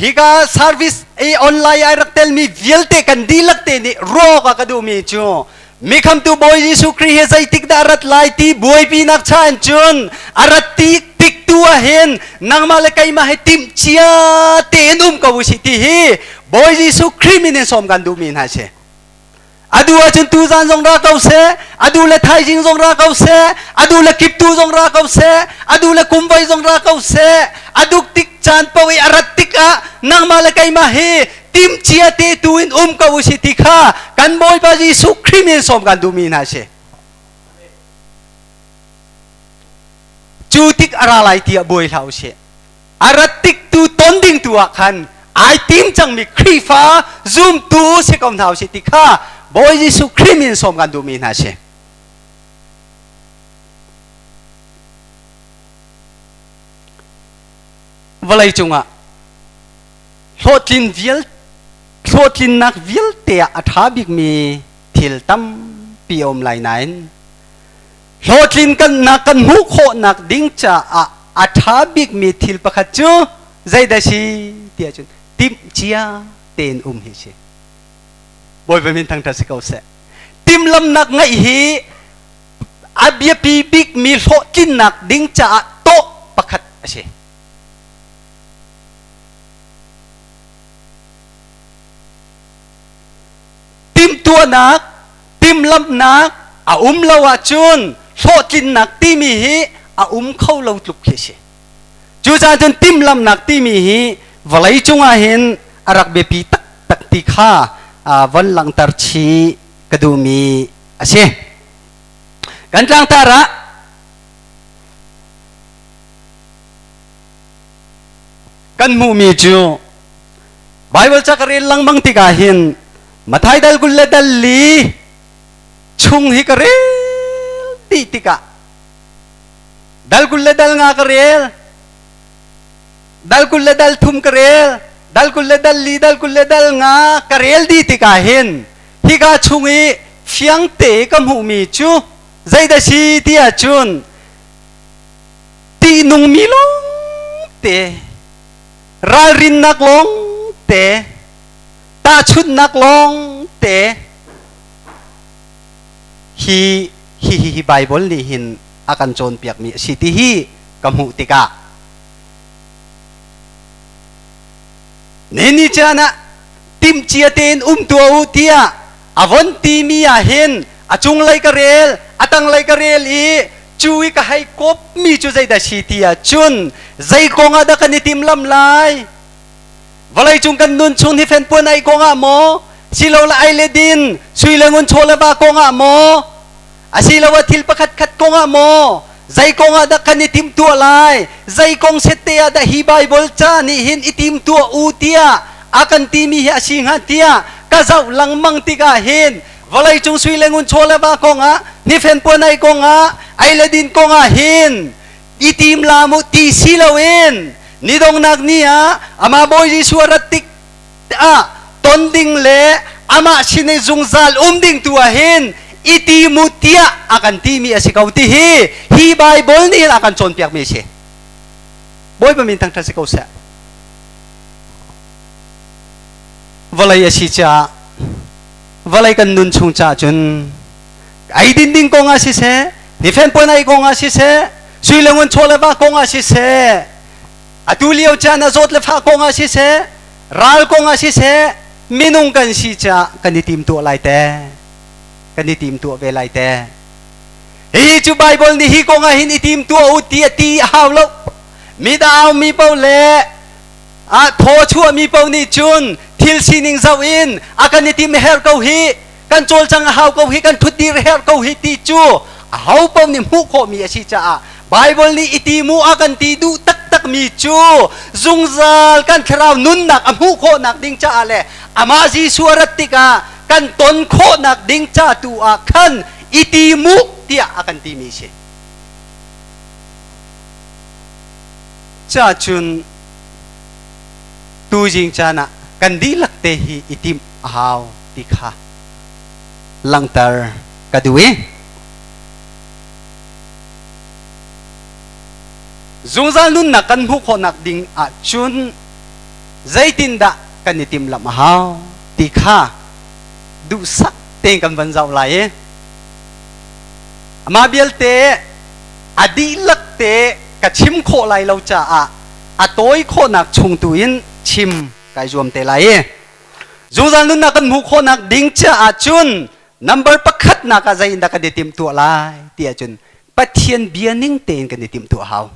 hika service i online ai rak telmi vialte kan dihlak te nih ruah awkah ka duhmi cu mikhamtu Bawi Jesuh Khrih hi zeitik dah a rat lai ti buaipinak cha in cun a rat ti tik tu ah hin nangmah le keimah hi timh cia tein um ko usih ti hi Bawi Jesuh Khrih min in sawm kan duhmi hna si. Adu ahcun tuzan zong ra ko seh, adu le thaizing zong ra ko seh, adu le kiptu zong ra ko seh, adu le kumvoi zong ra ko seh, aduk tik caan paoh i a rat tikah nangmah le keimah hi timcia te tu in um ko usih ti kha kan Bawipa Jesuh Khrih min sawm kan duhmi hna si. Cu tik a ra lai tiah buai hlah usih. A rat tik tu ton ding tu ah khan Ai tim cangmi Khrihfa zumtu si ko hna usih ti kha Bawi Jesuh Khrih min sawm kan duhmi hna si. Vawlei cungah hlawhtlin vial hlawhtlinnak vialte ah a ṭha bikmi thil tampi a um lai nain hlawhtlin kannak kan hmuh khawhnak ding caah a ṭha bikmi thil pakhat cu zeidah si ti ahcun timhcia tein um hi si. Bawipa min thangṭhat si ko seh. Timhlamnak ngeih hi a biapi bikmi hlawhtlinnak ding caah tawh pakhat a si. Timhtuahnak, timhlamhnak a um lo ahcun hlawhtlinnak timi hi a um kho lo tluk khi a si. Cucaah cun timhlamhnak timi hi vawlei cungah hin a rak biapi taktak ti kha von langhter chih ka duhmi a si. Kan tlangtar ah kan hmuhmi cu Baibal ca ka rel lengmang tikah hin Mathai dal 24 chung hi ka rel dih tikah dal 25 ka rel dal 23 ka rel dal 24 dal 25 ka rel dih tikah hin hika chung i fiangte ka hmuhmi cu zeidah si ti ahcun tihnungmi lawngte ralrinnak lawngte tahchunhnak lawngte hi hi hi hi Bible nih hin a kan cawnpiakmi a si ti hi ka hmuh tikah ni ni caan ah timhcia tein um tuah u tiah a von timi ah hin a cunglei ka rel a tanglei ka rel i cu i ka hei kawpmi cu zeidah si ti ah cun zei kong ah dah kan i timlam lai? Vawlei cung kan nun chung hi fenpuan ai kong ah maw? Silole ai le din, sui le ngun chaw le va kong ah maw? Asiloah thil pakhat khat kong ah maw? Zei kong ah dah kan i timtuah lai? Zei kong sette ah dah hi Baibal ca nih hin i timtuah u tiah a kan timi hi a si hnga tiah ka zoh lengmang tikah hin vawleicung sui le ngun chaw le va kongah nifen puanai kongah ei le din kongah hin i tim la mu ti si loin ni dongnak ni ah amah Bawi Jesuh a rat tik ah ton ding le amah sin i zungzal um ding tu ah hin i ti mu tiah a kan timi a si ko ti hi hi Bible nih hin a kan cawnpiakmi a si. Bawipa min thangṭhat si ko seh. Vawlei a si caah vawlei kan nun chung caah cun ei din ding kong ah siseh nifen puan ei kong ah siseh sui le ngun chaw le va kong ah siseh atu lio caan ah zawt le fah kong ah siseh ral kong ah siseh minung kan si caah kan i tim tuah lai te kan i tim tuah ve lai te hi cu Bible nih hi kong ah hin i tim tuah u ti a ti a hau lo mi dah mi paoh le A thaw chuahmi paoh nih cun thil sining zoh in a kan i tim herh ko hi, kan cawlcang a hau ko hi, kan ṭhutdir herh ko hi ti cu aho paoh nih hmuh khawhmi a si caah Baibal nih i ti mu a kan ti duh taktakmi cu zungzal kan thlarau nunnak a hmuh khawhnak ding caah le amah Jesuh a rat tikah kan ton khawhnak ding ca tu ah khan i ti mu tiah a kan timi a si. Cacun tuzing caan ah kan dihlak te hi i timh a hau ti kha langhter ka duh i zungzal nunnak kan hmuh khawhnak ding ahcun zeitindah kan i timhlamh a hau ti kha duhsah tein kan van zoh lai i amah vialte a dihlak te ka chim khawh lai lo caah a tawi khawhnak chung tu in chim kai zuam te lai i zungzal nunnak kan hmuh khawhnak ding caah cun number pakhatnak ah zei in dah kan i timhtuah lai ti ahcun Pathian bia ning tein kan i timhtuah hau.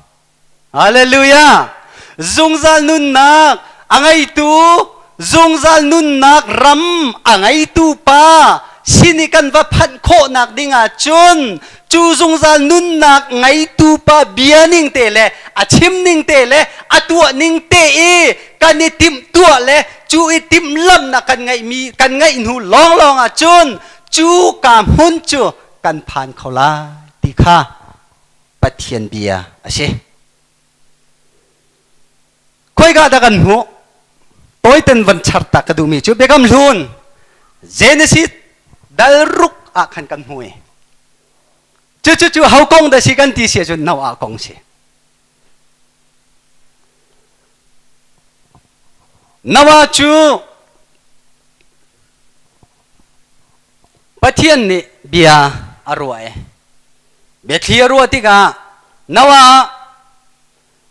Hallelujah! Zungzal nunnak a ngeitu zungzal nunnak ram a ngeitu pa sin i kan va phanh khawhnak ding ahcun. Cu zungzal nunnak ngeitu pa bia ning te le a chim ning te le a tuah ning te i kan i timh tuah le cu i timhlamnak kan ngeihmi kan ngeih hnu lawnglawng ah cun cu ka hmun cu kan phan kho lai ti kha Pathian bia a si. Khoika dah kan hmuh? Tawiten van char ta ka duhmi cu Biakam Hlun Genesis dal ruk ah khan kan hmu i cucu cu ho kong dah si kan ti si ahcun Noah kong si. Noah cu Pathian nih bia a ruah i biathli a ruah tikah Noah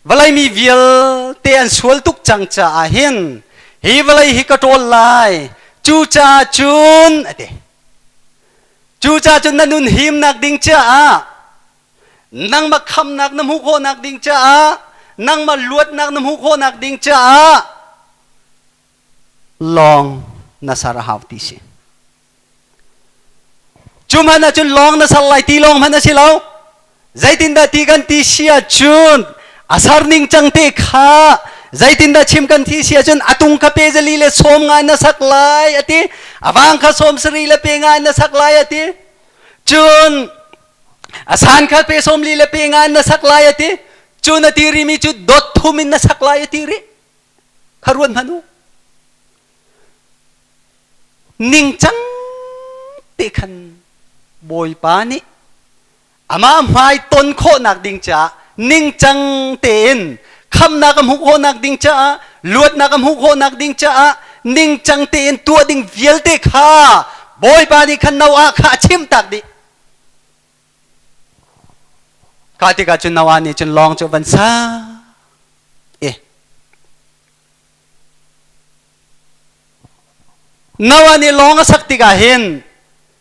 vawlei mi vialte an sual tuk cang caah hin hi vawlei hi ka ṭawl lai cucaah cun a ti cucaah cun na nun himnak ding caah nangmah khamnak na hmuh khawhnak ding caah nangmah luatnak na hmuh khawhnak ding caah lawng na ser a hau ti si Cu hmanh ahcun lawng na ser lai ti lawng hmanh a si lo. Zeitindah ti kan ti si ahcun a ser ning cang te kha zeitindah chim kan thi si ahcun a tung kha pe zali le sawm nga na sak lai a ti. A vang kha sawm sarih le pe nga na sak lai a ti. Cun a san kha pe sawm li le pe nga na sak lai a ti. Cun a ti rimi cu dot thum in na sak lai a ti rih. Kha ruat hmanh u. Ningcang te khan Bawipa nih amah hmai ton khawhnak ding caah ningcang tein khamnak a hmuh khawhnak ding caah luatnak a hmuh khawhnak ding caah ningcang tein tuah ding vialte kha Bawipa nih khan Noah kha a chimtak dih. Kha tikah cun Noah nih cun lawng cu van sa i Noah nih lawng a sak tikah hin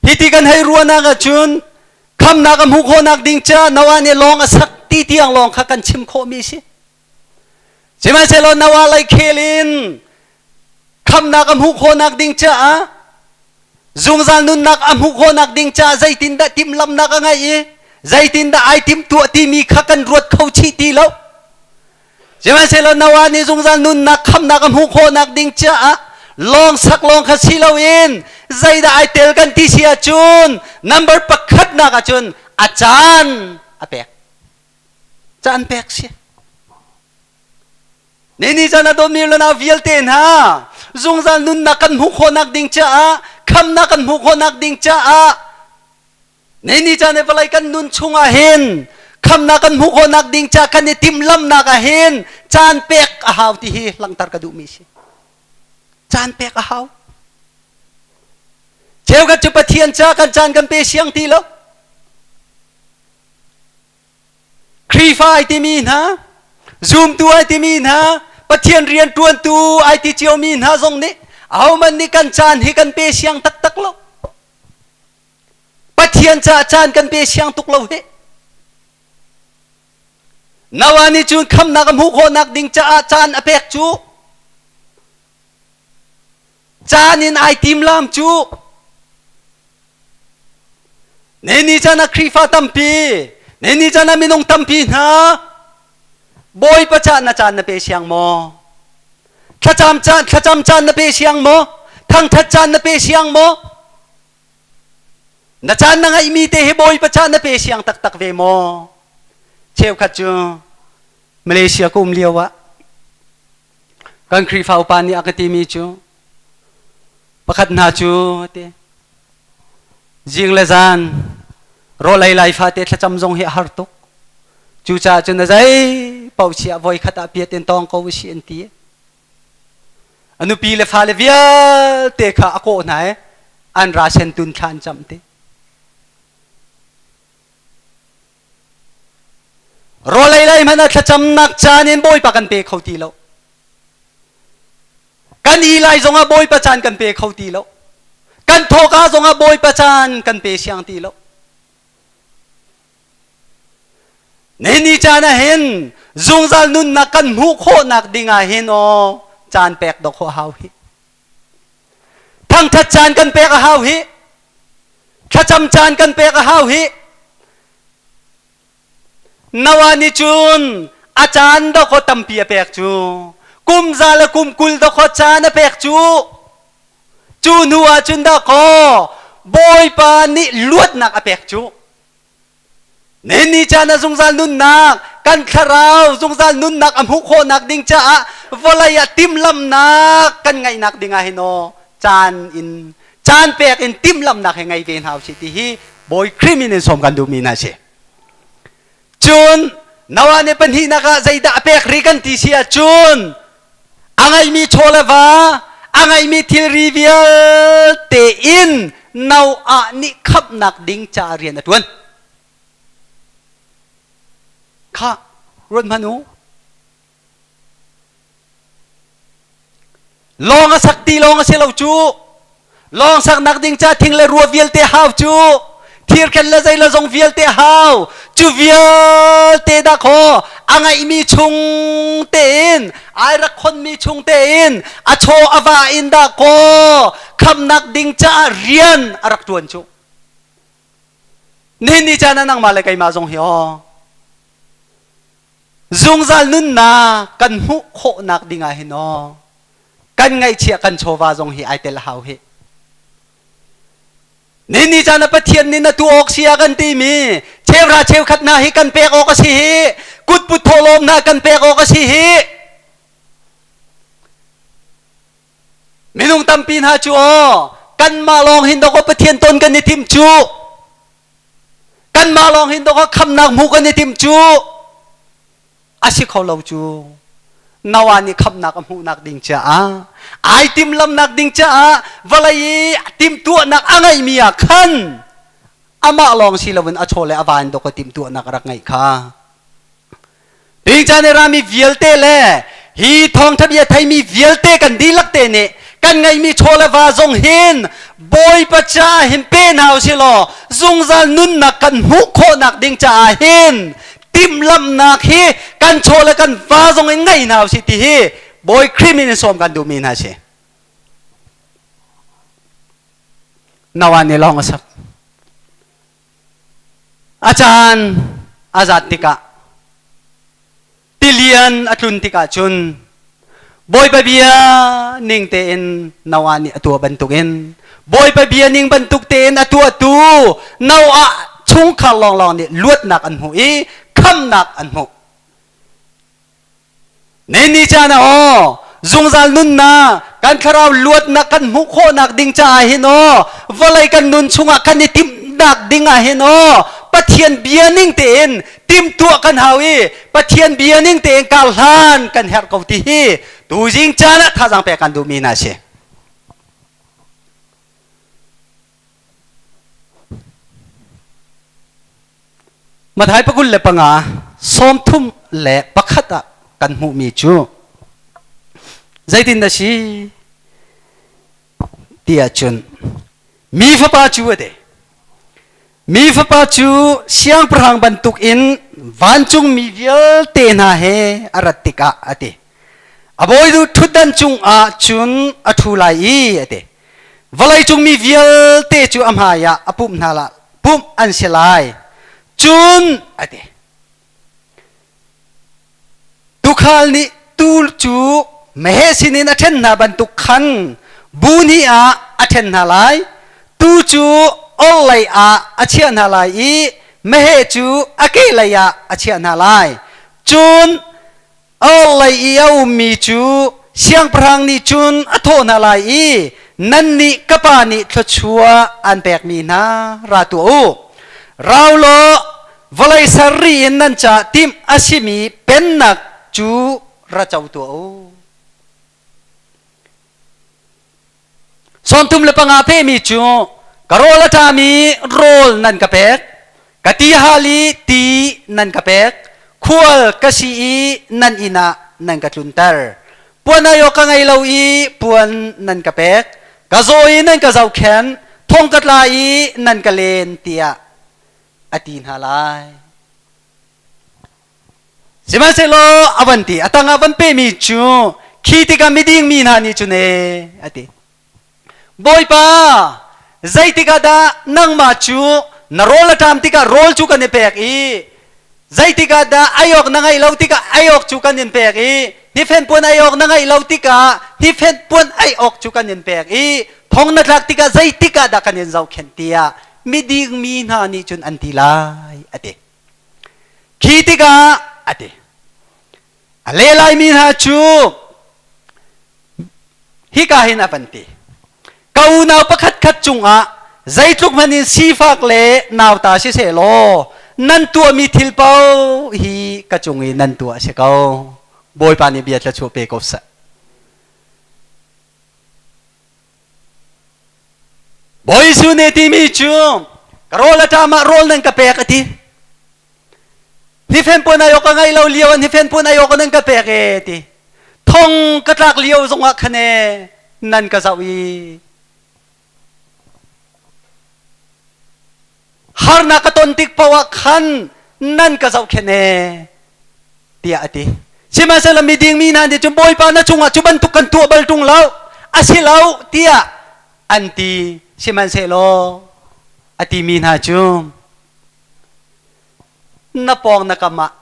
hiti kan hei ruahnak ahcun khamnak a hmuh khawhnak ding ca Noah nih lawng a sak ti tiang lawng kha kan chim khawhmi si. Sihmanhsehlaw Noah lei khel in khamnak a hmuh khawhnak ding caah zungzal nunnak a hmuh khawhnak ding caah zeitindah timhlamhnak a ngeih i zeitindah ai timhtuah timi kha kan ruat kho chih ti lo. Sihmanhsehlaw Noah nih zungzal nunnak khamnak a hmuh khawhnak ding caah lawng sak lawng kha si loin zeidah ai tel kan ti si ahcun number pakhatnak ahcun a caan a pek. Caan pek si. Ni caan a dawtmi le nau vialte hna zungzal nunnak kan hmuh khawhnak ding caah khamnak kan hmuh khawhnak ding caah Ni caan i vawlei kan nun chungah hin khamnak kan hmuh khawhnak ding ca kan i timhlamnak ah hin caan pek a hau ti hi langhter ka duhmi si. Caan pek a hau. Cheukhat cu Pathian ca kan caan kan pe siang ti lo. Khrihfa ai timi hna, zumtu ai timi hna, Pathian rian ṭuantu ai ti ciomi hna zong nih ahohmanh nih kan caan hi kan pe siang taktak lo. Pathian caah caan kan pe siang tuk lo hih. Noah nih cun khamnak a hmuh khawhnak ding caah caan a pek cu caan in ai tim lam cu ne ni caan ah Khrihfa tampi ne ni caan ah minung tampi hna Bawipa caan na caan na pe siang maw thlacam caan thlacam caan na pe siang maw thangthat caan na pe siang maw Na caan na ngeihmi te hi Bawipa caan na pe siang taktak ve maw? Cheukhat cu Malaysia ka um lio ah kan Khrihfa upa nih a ka timi cu pakhat hna cu ti zing le zan rawl ei lai fate thlacam zong hi a har tuk cucaah cun a zei paoh chiah voi khat ah piat in tawng ko si an ti A nupi le fale vialte kha a kawh hna i an ra sentun thla an camh ti. Rawlei lei hmanh ah thlacamnak caan in Bawipa kan pe kho ti lo. Kan i lai zongah Bawipa caan kan pe kho ti lo. Kan thawka zongah Bawipa caan kan pe siang ti lo. Ni caan ah hin zungzal nunnak kan hmuh khawhnak ding ah hin aw caan pek dawk a hau hi. Thangthat caan kan pek a hau hi. Thlacam caan kan pek a hau hi. Noah nih cun a caan dawkaw tampi a pek cu. Kum za le kum 20 dawkaw caan a pek cu. Cu hnu ah cun dawkaw Bawipa nih luatnak a pek cu. Nihin ni caan ah zungzal nunnak, kan thlarau zungzal nunnak a hmuh khawhnak ding caah vawlei ah timhlamhnak kan ngeihnak ding ah hin aw caan in caan pek in timhlamhnak he ngei ve hna usih ti hi Bawi Khrih min in sawm kan duhmi hna si. Cun Noah nih pahnihnak ah zeidah a pek rih kan ti si ahcun a ngeihmi chaw le va, a ngeihmi thilri vialte in Noah nih khamhnak ding caah rian a ṭuan. Khah, ruat hmanh u. Lawng a sak ti lawng a si lo cu. Lawng saknak ding ca thing le rua vialte hau cu. Thirkhen le zei le zong vialte hau. Cu vialte dah khaw a ngeihmi chung tein ai rak khonmi chung tein a chaw a va in dah kaw khamnak ding caah rian a rak ṭuan cu. Nihin ni caan ah nangmah le keimah zong hi aw zungzal nunnak kan hmuh khawhnak ding ah hin aw kan ngaihchiah kan chawva zong hi ai tel hau hi. Nihin ni caan ah Pathian nih na tu awk si a kan timi cheuhra cheukhat hna hi kan pek awk a si hi, kutput thawhlawm hna kan pek awk a si hi. Minung tampi hna cu aw kanmah lawng hin dawkaw Pathian ton kan i timh cu, kanmah lawng hin dawkaw khamnak hmuh kan i timh cu, a si kho lo cu. Noah nih khamnak a hmuhnak ding caah ai timhlamnak ding caah vawlei i timhtuahnak a ngeihmi ah khan amah lawng si loin a chaw le a va in dawkaw timhtuahnak a rak ngeih kha. Pingcaan i rami vialte le hi thawngṭha bia theimi vialte kan dihlak te nih kan ngeihmi chaw le va zong hin Bawipa caah hin pe hna usih law zungzal nunnak kan hmuh khawhnak ding caah hin timhlamhnak hi kan chaw le kan va zong in ngei hna usih ti hi Bawi Khrih min in sawm kan duhmi hna si. Noah nih lawng a sak. A caan a zat tikah tilian a tlun tikah cun Bawipa bia ning tein Noah nih a tuah bantukin Bawipa bia ning bantuk tein a tuahtu Noah chungkhar lawnglawng nih luatnak an hmuh i khamnak an hmuh. Ni caan ah aw zungzal nunnak kan thlarau luatnak kan hmuh khawhnak ding caah hin aw vawlei kan nun chungah kan i timhnak ding ah hin aw Pathian bia ning tein timhtuah kan hau i Pathian bia ning tein kar hlan kan herh ko ti hi tuzing caan ah thazaang pek kan duhmi hna si. Matthai 25 31 ah kan hmuhmi cu zeitin dah si ti ahcun mi fapa cu a ti mi fapa cu siangpahrang bantuk in vancung mi vialte hna he a rat tikah a ti a bawidu ṭhutdan cungah cun a ṭhu lai i a ti Vawleicung mi vialte cu a hmaiah a pumh hna la pumh an si lai. Cun a ti. Tuukhal nih tuu cu meheh sinin a ṭhen hna bantuk khan bu hnih ah a ṭhen hna lai. Tuu cu orhlei ah a chiah hna lai i meheh cu a kehlei ah a chiah hna lai. Cun Orhlei i a ummi cu siangpahrang nih cun a thawh hna lai i nannih ka pa nih thluachuah an pekmi hna ra tuah u. Rau law vawlei ser ri in nan caah timh a simi pennak cu ra co tuah u. 35 pehmi cu ka rawl a ṭami rawl nan ka pek, ka ti hal i ti nan ka pek, khual ka si i nan inn ah nan ka tlunter. Puan ai awk ka ngei lo i puan nan ka pek, ka zaw i nan ka zohkhenh, thong ka tla i nan ka len tiah a ti hna lai. Sihmanhsehlaw a van ti, a tangah van pemi cu khi tikah miding mi hna nih cun ee a ti. Bawipa, zeitik ah dah nangmah cu na rawl a ṭam tikah rawl cu kan i pek i Zeitik ah dah ei awk na ngeih lo tikah ei awk cu kan in pek i hnifen puan ei awk na ngeih lo tikah hnifen puan ei awk cu kan in pek i thong na tlak tikah zeitik ah dah kan in zohkhenh tiah miding mi hna nih cun an ti lai a ti. Khi tikah a ti. A le laimi hna cu hika hin a van ti. Ka unau pakhat khat cungah zeitluk hmanh in sifak le nauta siseh law nan tuahmi thil paoh hi ka cung i nan tuah a si ko. Bawipa nih bia thluachuah pe ko seh. Bawi Jesuh nih timi cu ka rawl a ṭam ah rawl nan ka pek a ti. Hnifen puan ai awk ka ngeih lo lio ah hnifen puan ai awk nan ka pek e ti. Thong ka tlak lio zongah khan e nan ka zoh i harnak ka ton tik paoh ah khan nan ka zohkhenh e tiah a ti. Sihmanhsehlaw miding mi hna nih cun Bawipa na cungah cu bantuk kan tuah bal ṭung lo, a si lo tiah an ti. Sihmanhsehlaw a timi hna cu na pawng na kam ah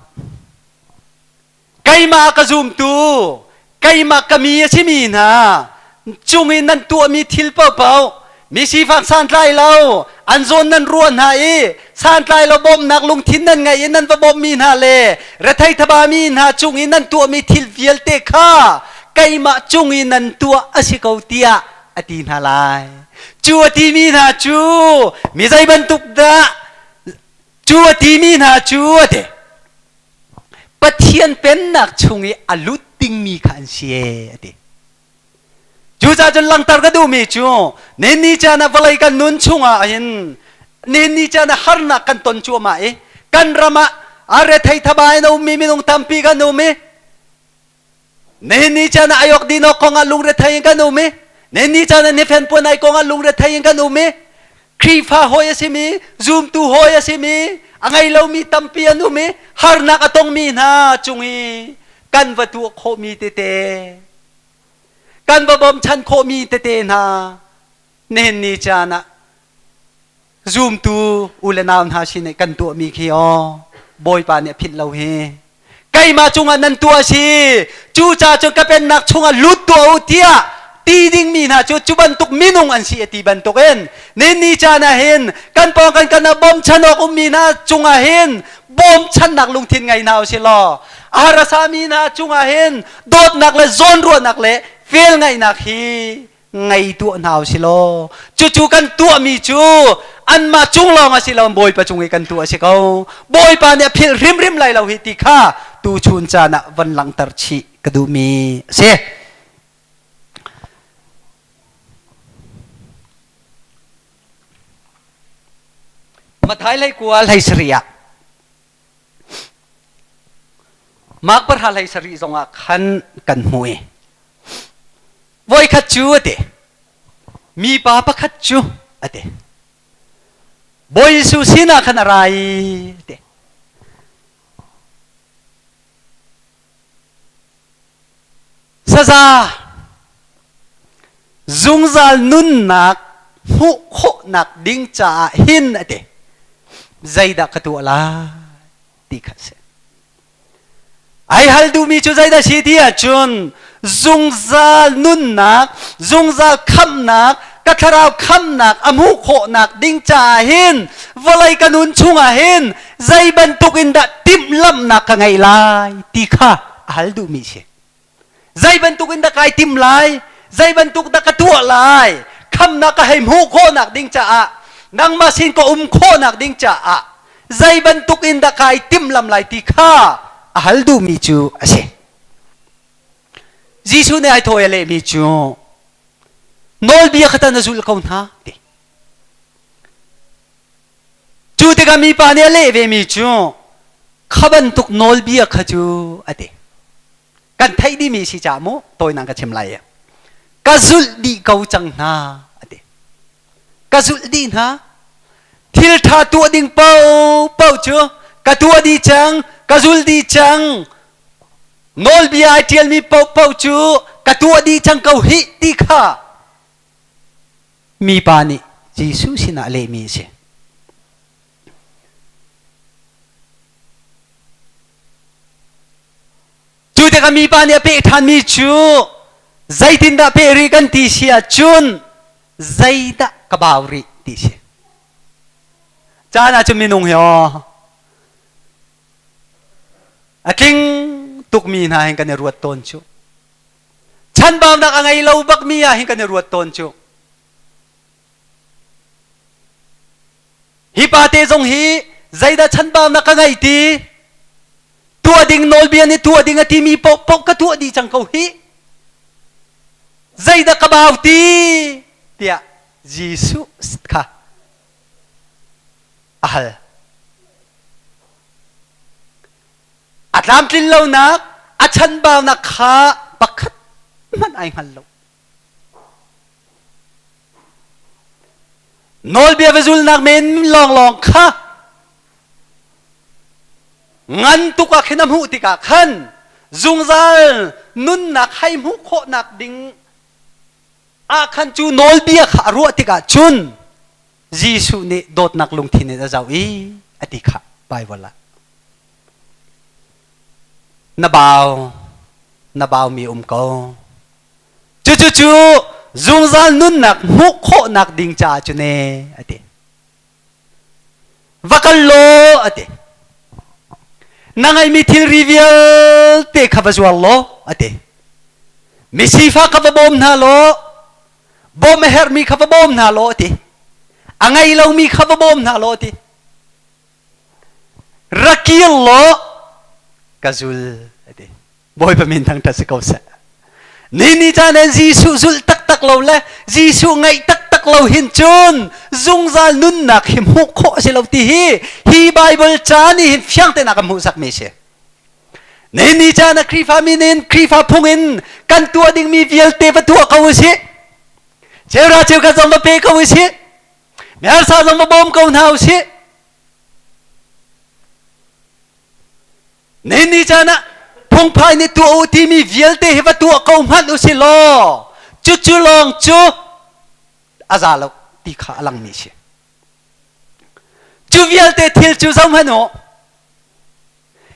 keimah a ka zumtu keimah ka mi a simi hna cung i nan tuahmi thil paohpaoh mi sifak santlai lo an zawn nan ruah hna i santlai lo bawmhnak lungthin nan ngei i nan va bawmhmi hna le rethei thabami hna cung i nan tuahmi thil vialte kha keimah cung i nan tuah a si ko tiah a ti hna lai. Cu a timi hna cu mi zei bantuk dah cu a timi hna cu a ti. Pathian pennak chung i a lut dingmi kha an si e a ti. Cucaah cun langhter ka duhmi cu nihin caan ah vawlei kan nun chungah hin nihin caan ah harnak kan ton cuahmah i kan ram ah a rethei thaba in a ummi minung tampi kan um i nihin ni caan ah ayok dinok kong ah lungrethei in kan um i nihin ni caan ah nifen puan ai kong ah lungrethei in kan um i Khrihfa hawi a simi zumtu hawi a simi a ngei lomi tampi an um i harnak a tongmi hna cung i kan va tuah khawhmi tete kan va bawmchan khawhmi tete hna nihin ni caan ah zumtu u le nau hna sin i kan tuahmi khi aw Bawipa nih a philh lo hi keimah cungah nan tuah a si cucaah cun ka pennak chungah lut tuah u tiah ti dingmi hna cu cu bantuk minung an si a ti bantukin nihin ni caan ah hin kan pawng kan kan ah bawmchan awk ummi hna cungah hin bawmchannak lungthin ngei hna usih law a harasami hna cungah hin dawtnak le zawnruahnak le velngeihnak hi ngei tuah hna usih law cucu kan tuahmi cu anmah cung lawng a si lo Bawipa cung i kan tuah a si ko Bawipa nih a philh hrimhrim lai lo hi ti kha tuchun caan ah van langhter chih ka duhmi a si. Mathai hlei kua hlei sarih ah Mark pahra hlei sarih zongah khan kan hmu i voikhat cu a ti mipa pakhat cu a ti Bawi Jesuh sinah khan a ra i a ti Saza zungzal nunnak hmuh khawhnak ding caah hin a ti zeidah ka tuah lai ti kha a si. Ai hal duhmi cu zeidah si ti ahcun zungzal nunnak, zungzal khamhnak, ka thlarau khamhnak a hmuh khawhnak ding caah hin vawlei ka nun chungah hin zei bantuk in dah timhlamhnak ka ngeih lai ti kha a hal duhmi a si. Zei bantuk in dah kai tim lai? Zei bantuk dah ka tuah lai? Khamnak ka hei hmuh khawhnak ding caah nangmah sin ka um khawhnak ding caah zei bantuk in dah kai timhlam lai ti kha a hal duhmi cu a si. Jesuh nih ai thawi a lehmi cu nawlbia kha tan a zulh ko hna ti. Cu tikah mipa nih a leh vemi cu kha bantuk nawlbia kha cu a ti. Kan theih dihmi si caah mu tawinak ka chim lai i ka zulh dih ko cang hna a ti. Ka zulh dih hna. Thil ṭha tuah ding paohpaoh cu ka tuah dih cang, ka zul dih cang. Nawlbia ai ṭialmi paohpaoh cu ka tuah dih cang ko hih ti kha mipa nih Jesuh sinah a lehmi a si. tikah mipa nih a peh ṭhanmi cu zeitindah peh rih kan ti si ahcun zeidah ka bau rih ti si. Caan ah cun minung hi aw a tling tukmi hna hin kan i ruat tawn cu. Chanbaunak a ngei lo bakmi ah hin kan i ruat tawn cu. Hi pa te zong hi zeidah chanbaunak ka ngei ti tuah ding nawlbia nih tuah ding a timi paohpaoh ka tuah dih cang ko hi. Zeidah ka bau ti tiah Jesuh kha a hal. A tlamtlin lonak, a chanbaunak kha pakhat hmanh ai hngal lo. Nawlbia va zulnak men lawnglawng kha ngan tuk ah khin a hmuh tikah khan zungzal nunnak hei hmuh khawhnak ding ah khan cu nawlbia kha a ruah tikah cun Jesuh nih dawtnak lungthin in a zoh i a ti kha Bible ah na bau na baumi um ko Cucu cu zungzal nunnak hmuh khawhnak ding caah cun ee a ti. Va kal law a ti. Na ngeihmi thilri vialte kha va zuar law a ti. Misifak kha va bawm hna law bawm a herhmi kha va bawm hna law a ti. A ngei lomi kha va bawm hna law a ti. Ra kir law ka zul a ti. Bawipa min thangṭhat si ko seh. Ni ni caan in Jesuh zulh taktak lo le Jesuh ngaih taktak lo hin cun zungzal nunnak hi hmuh khawh a si lo ti hi hi Bible ca nih hin fiang tein a kan hmuhsakmi a si. Ni ni caan ah Khrihfa min in Khrihfa phung in kan tuah dingmi vialte va tuah ko u sih. Cheuhra cheukhat zong va pe ko u sih. Miharsa zong va bawm ko hna u sih. Nihin ni caan ah phungphai nih tuah u timi vialte hi va tuah ko hmanh u si law cucu lawng cu a za lo ti kha a langmi si. Cu vialte thil cu zohhmanh u.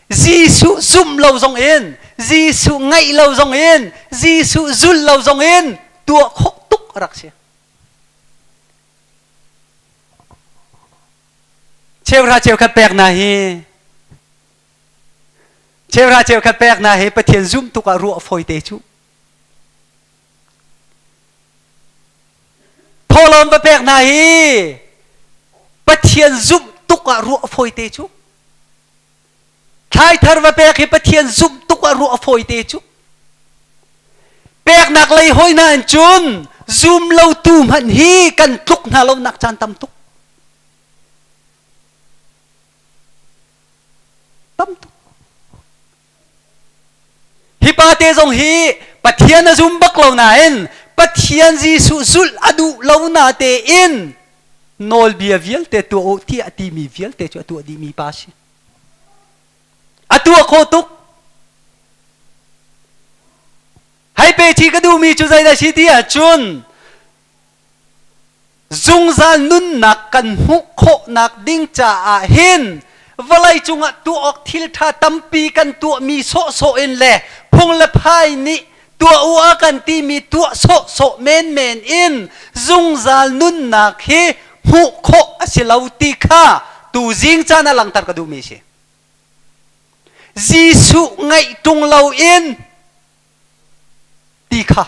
Jesuh zumh lo zong in, Jesuh ngaih lo zong in, Jesuh zul lo zong in tuah khawh tuk a rak si. Cheuhra cheukhat pek na hi Cheuhra cheukhat pek na hi Pathian zumh tuk ah ruah fawi te cu. Thawhlawm va pek na hi Pathian zumh tuk ah ruah fawi te cu. Thlaithar va pek hi Pathian zumh tuk ah ruah fawi te cu. Peknak lei hoi hna in cun zum lo tu hmanh hi kan tluk hna lo nak caan tam tuk. Tam tuk. Hi pa te zong hi Pathian a zum bak lo nain Pathian Jesuh zulh a duh lo na tein nawlbia vialte tuah u tiah a timi vialte cu a tuah dihmi pa si. A tuah kho tuk. Hei pe chi ka duhmi cu zeidah si ti ahcun zungzal nunnak kan hmuh khawhnak ding caah hin vawlei cungah tuah awk thil ṭha tampi kan tuahmi sawhsawh in le phung le phai nih tuah u a kan timi tuah sawhsawh menmen in zungzal nunnak hi hmuh khawh a si lo ti kha tuzing caan ah langhter ka duhmi a si. Jesuh ngaih ṭung loin ti kha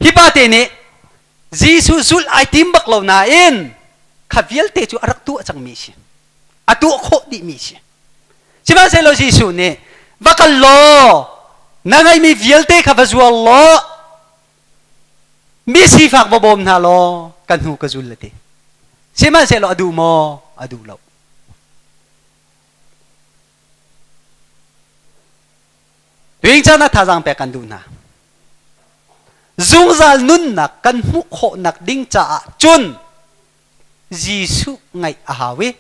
Hi pa te nih Jesuh zulh ai tim bak lo nain kha vialte cu a rak tuah cangmi a si. A tuah khawh dihmi a si. Sihmanhsehlaw Jesuh nih va kal law na ngeihmi vialte kha va zuar law mi sifak va bawm hna law ka hnu ka zul a ti. Sihmanhsehlaw a duh maw? A duh lo. Tuing caan ah thazaang pek kan duh hna. Zungzal nunnak kan hmuh khawhnak ding caah cun Jesuh ngaih a hau i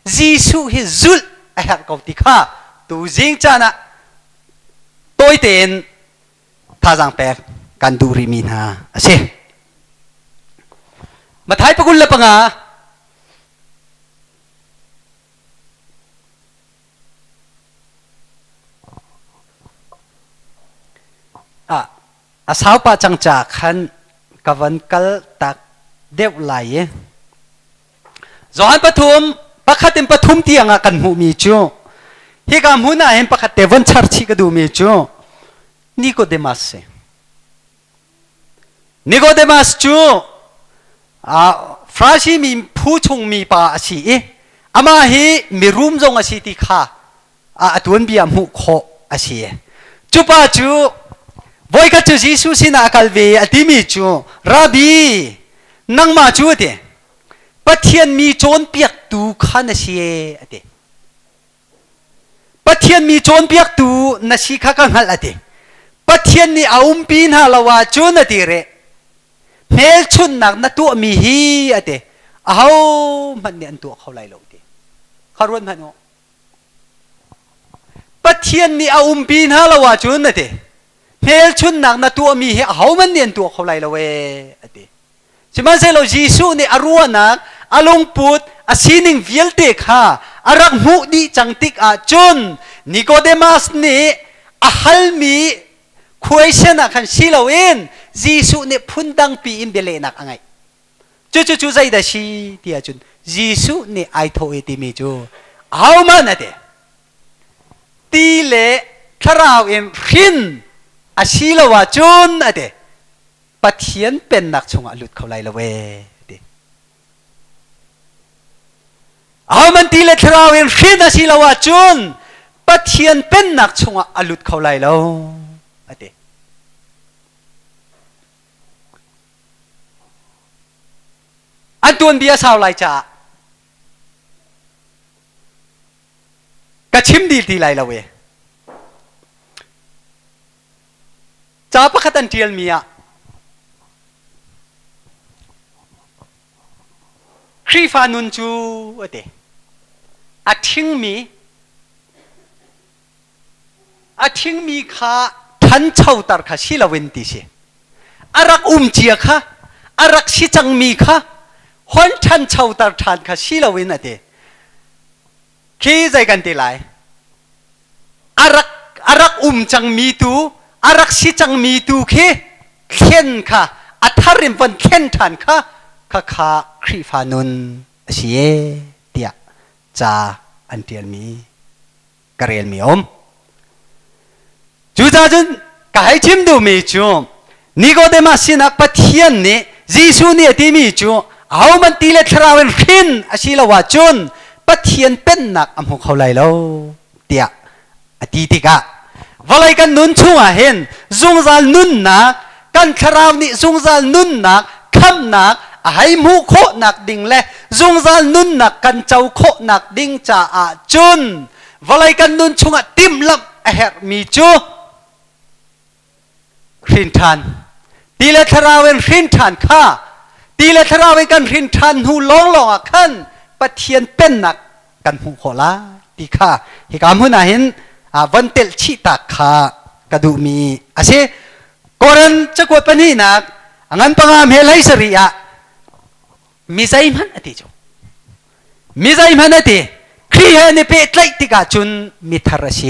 Jesuh hi zulh a herh ko ti kha tuzing caan ah tawi tein thazaang pek kan duh rihmi hna a si. Matthai 25 A sau pah cang ca khan ka van kal tak deuh lai i Johan pathum pakhat in pathum tiang ah kan hmuhmi cu hika hmun ah hin pakhat te von char chih ka duhmi cu Nicodemus si. Nicodemus cu Farasi mi phu chung mi pa a si i amah hi mirum zong a si ti kha a tuanbia hmuh khawh a si. Cu pa cu voikhat cu Jesuh sinah a kal ve i a timi cu Rabbi nangmah cu a ti Pathian mi cawnpiaktu kha na si a ti. Pathian mi cawnpiaktu na si kha ka hngalh a ti. Pathian nih a umpi hna lo ahcun a ti reh. Hmelchunhnak na tuahmi hi a ti. Ahohmanh nih an tuah kho lai lo ti. Kha ruat hmanh u. Pathian nih a umpi hna lo ahcun a ti. Hmelchunhnak na tuahmi hi ahohmanh nih an tuah kho lai lo ee a ti. Sihmanhsehlaw Jesuh nih a ruahnak, a lungput, a sining vialte kha a rak hmuh dih cang tik ahcun Nicodemus nih a halmi question ah khan si loin Jesuh nih phundangpi in bialehnak a ngeih. Cucu cu zeidah si ti ahcun Jesuh nih ai thawh i timi cu ahohmanh a ti. Ti le thlarau in hrin a si lo ahcun a ti. Pathian pennak chungah lut kho lai lo ee ti. Ahohmanh ti le thlarau in hrin a si lo ahcun Pathian pennak chungah a lut kho lai lo a ti. An tuanbia sau lai caah ka chim dih ti lai lo e. Ca pakhat an ṭialmi ah Khrihfa nun cu a ti. A ṭhingmi a ṭhingmi kha ṭhanchoter kha si loin ti si. A rak um cia kha a rak si cangmi kha hon ṭhanchoter ṭhan kha si loin a ti. Khi zei kan ti lai? A rak a rak um cangmi tu a rak si cangmi tu khi thlen kha a thar in von thlen ṭhan kha kha kha Khrihfa nun a si e tiah ca an ṭialmi ka relmi a um. Cucaah cun ka hei chim duhmi cu Nicodemus sinah Pathian nih Jesuh nih a timi cu ahohmanh ti le thlarau in hrin a si lo ahcun Pathian pennak a hmu kho lai lo tiah a ti tikah vawlei kan nun chungah hin zungzal nunnak kan thlarau nih zungzal nunnak khamnak a hei hmuh khawhnak ding le zungzal nunnak kan co khawhnak ding caah cun vawlei kan nun chungah timhlamh a herhmi cu hrin ṭhan ti le thlarau in hrin ṭhan kha ti le thlarau in kan hrin ṭhan hnu lawnglawng ah khan Pathian pennak kan hmuh khawh lai ti kha hika hmun ah hin von telh chih tak kha ka duhmi a si. Korin cakuat pahnihnak a ngan panga hme hlei sarih ah mi zeihmanh a ti cu mi zeihmanh a ti Khrih he an i pehtlaih tikah cun mi thar a si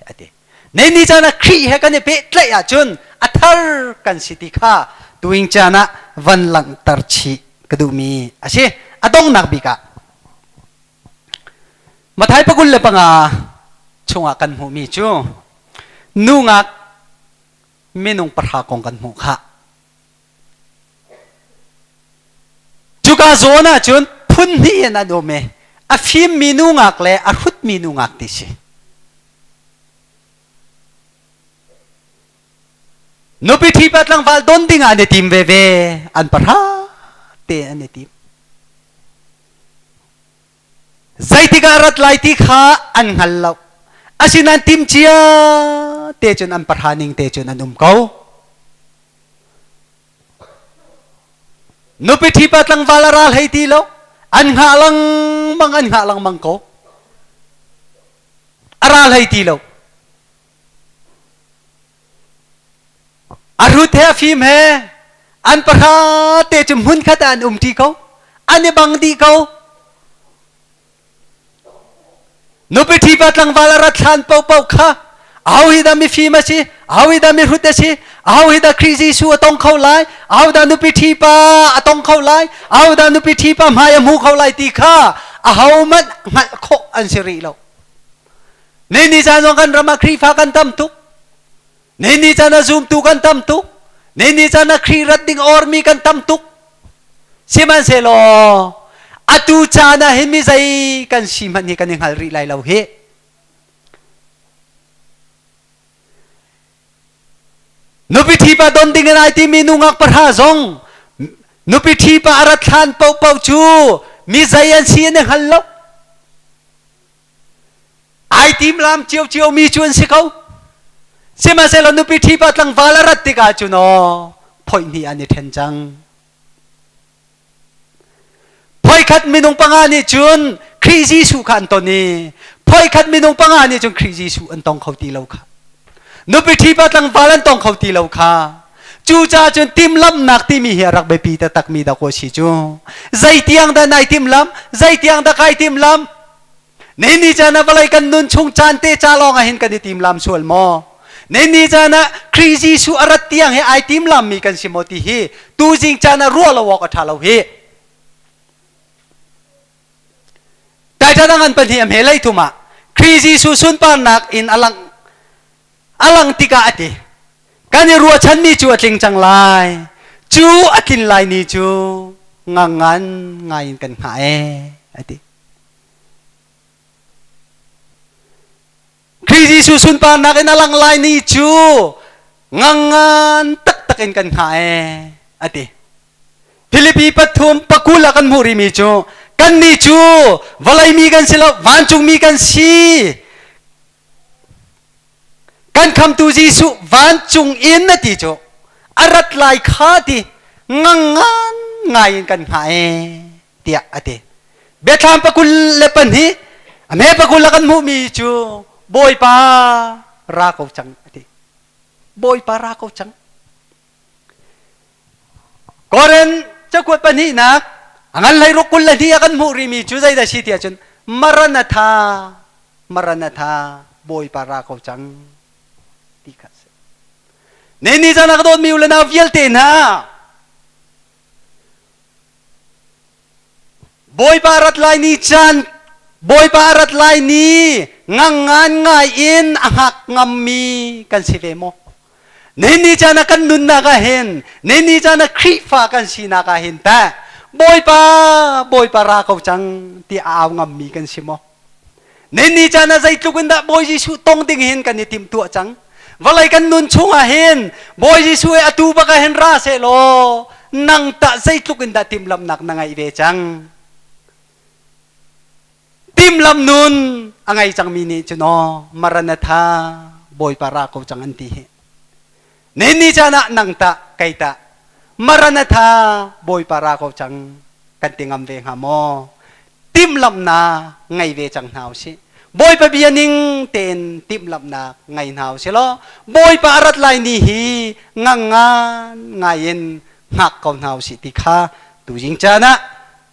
a ti nei ni caan ah Khrih he kan i pehtlaih ahcun a thar kan si ti kha tuing caan ah van langhter chih ka duhmi a si. A donghnak bik ah Mathai 25 chungah kan hmuhmi cu nungak minung pahra kong kan hmuh khah. Cuka zawn ahcun phun hnih in an um i a fimmi nungak le a hrutmi nungak ti si. Nupi ṭhipa tlangval don dingah an i tim veve, an pahra te an i tim. Zeitik ah rat lai ti kha an hngal lo. Asinain tim cia te cun an pahra ning te cun an um ko. Nupi ṭhipa tlangval a ral hei ti lo. An hngah lengmang, an hngah lengmang ko. A ral hei ti lo. A hrut he a fim he an pahra te cu hmunkhat ah an umṭi ko. An i bang dih ko. Nupi ṭhipa tlangval a rat hlan paohpaoh kha aho hi dah mifim a si, aho hi dah mihrut a si, Aho hi dah Khrih Jesuh a tong kho lai? Aho dah nupi ṭhi pa a tong kho lai? Aho dah nupi ṭhi pa hmai a hmu kho lai ti kha ahohmanh hngalh khawh an si rih lo. Ni ni caan zong kan ram ah Khrihfa kan tam tuk. Ni ni caan ah zumtu kan tam tuk. Ni ni caan ah Khrih rat ding ormi kan tam tuk. Sihmanhsehlaw atu caan ah hin mi zei kan si hmanh hi kan i hngal rih lai lo hi. Nupi ṭhipa don ding in ai timi nungak pahra zong nupi ṭhipa a rat hlan paohpaoh cu mi zei an si an i hngal lo. Ai timlam ciocio mi cu an si ko. Sihmanhsehlaw nupi ṭhipa tlangval a rat tikah cun aw phoih hnih an i ṭhen cang. Phoikhat minung panga nih cun Khrih Jesuh kha an ton i phoikhat minung panga nih cun Khrih Jesuh an tong kho ti lo kha. Nupi ṭhipa tlangval an tong kho ti lo kha. Cucaah cun timhlamhnak timi hi a rak biapi taktakmi dah kaw si cu. Zeitiang dah nai timhlamh? Zeitiang dah kai timhlamh? Ni ni caan ah vawlei kan nun chung caan te ca lawng ah hin kan i timlam sual maw? Ni ni caan ah Khrih Jesuh a rat tiang hi ai timlammi kan si maw ti hi tuzing caan ah ruah lo awk a ṭha lo hi. Taiṭan a ngan pahnih a hme lei thum ah Khrih Jesuh sunparnak in a langh a lang tikah a ti. Kan i ruahchanmi cu a tling cang lai. Cu a tlin lai ni cu ngangan ngai in kan hngah ee a ti. Khrih Jesuh sunparnak in a lang lai ni cu ngangan taktak in kan hngah ee a ti. Filipi pathum pakul ah kan hmuh rihmi cu kannih cu vawlei mi kan si lo vancungmi kan si. Kan khamtu Jesuh vancung in a ti cu a rat lai kha ti ngangan ngai in kan hngah ee tiah a ti. Biathlam pakul le pahnih a hme pakul a kan hmuhmi cu Bawipa ra ko cang a ti. Bawipa ra ko cang. Korin cakuat pahnihnak a ngan hlei ruk 22 a kan hmuh rihmi cu zeidah si tiah cun Maranatha Maranatha Bawipa ra ko cang ti kha a si. Ni ni zan a ka dawtmi u le nau vialte hna Bawipa rat lai ni caan Bawipa rat lai ni ngangngan ngai in a hngak ngammi kan si ve maw? Nihin ni caan ah kan nunnak ah hin nihin ni caan ah Khrihfa kan sinak ah hin teh Bawipa Bawipa ra ko cang ti a au ngammi kan si maw? Nihin ni caan ah zeitluk in dah Bawi Jesuh tong ding hin kan i timhtuah cang. Vawlei kan nun chungah hin Bawi Jesuh he atu bak ah hin ra sehlaw nang tah zeitluk in dah timhlamhnak na ngeih ve cang. Timhlamh nun a ngei cangmi nih cun aw Maranatha Bawipa ra ko cang an ti hi. Nihin ni caan ah nang tah kei tah Maranatha Bawipa ra ko cang kan ti ngam ve hnga maw? Timhlamhnak ngei ve cang hna usih. Bawipa bia ning tein timhlamhnak ngei hna usih law Bawipa a rat lai ni hi ngangngan ngai in hngak ko hna usih ti kha tuzing caan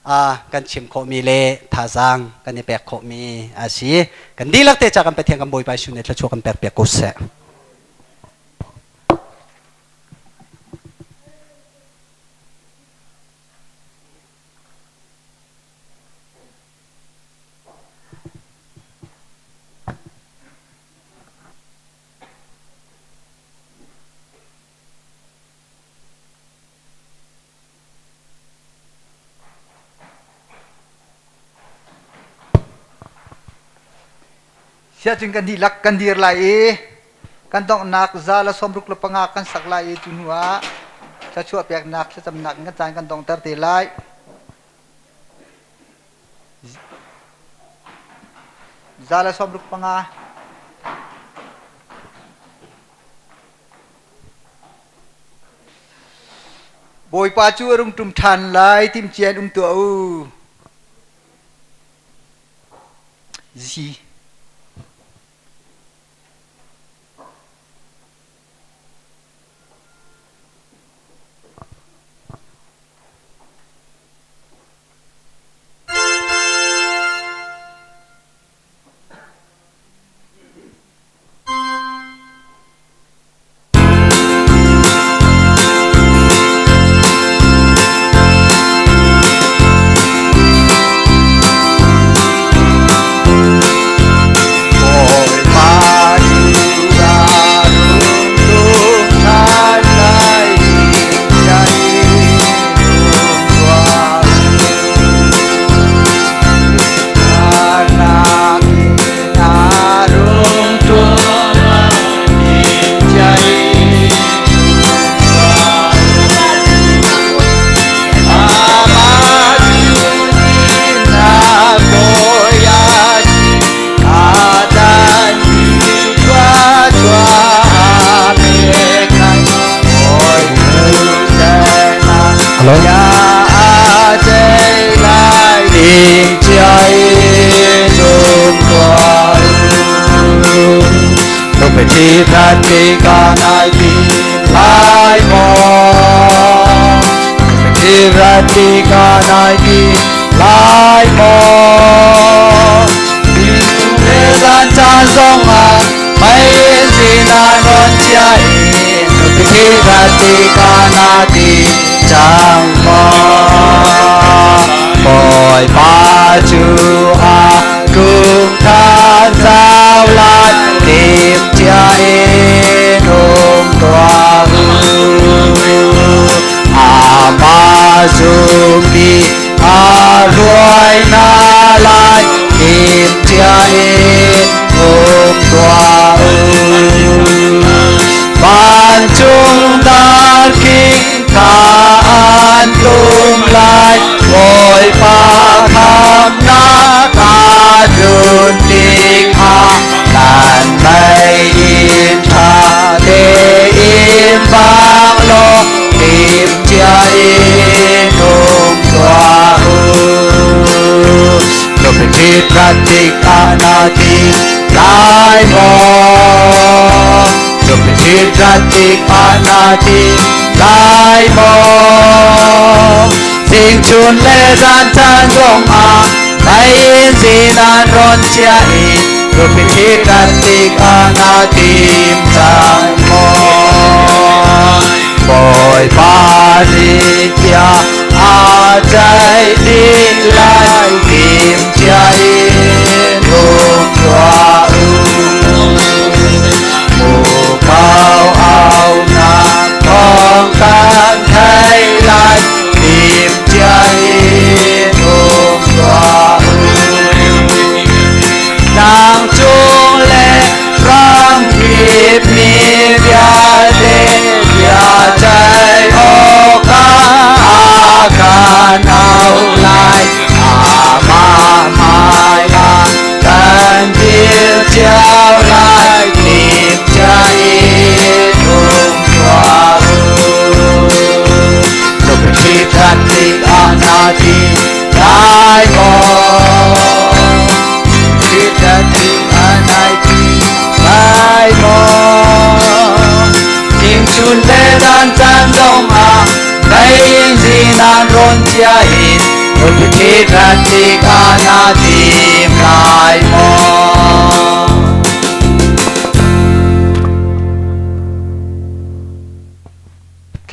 ah kan chim khawhmi le thazaang kan i pek khawhmi a si. Kan dihlak te ca kan Pathian kan Bawipa Jesuh nih thluachuah kan pek piak ko seh. Siahcun kan dihlak kan dir lai i kan donghnak za le 65 kan sak lai i cu hnu ah thluachuah peknak thlacamnak in kan caan kan donghter te lai. Za le 65. Bawipa cu a rung ṭum ṭhan lai, timhcia in um tuah u. Zi. Hello.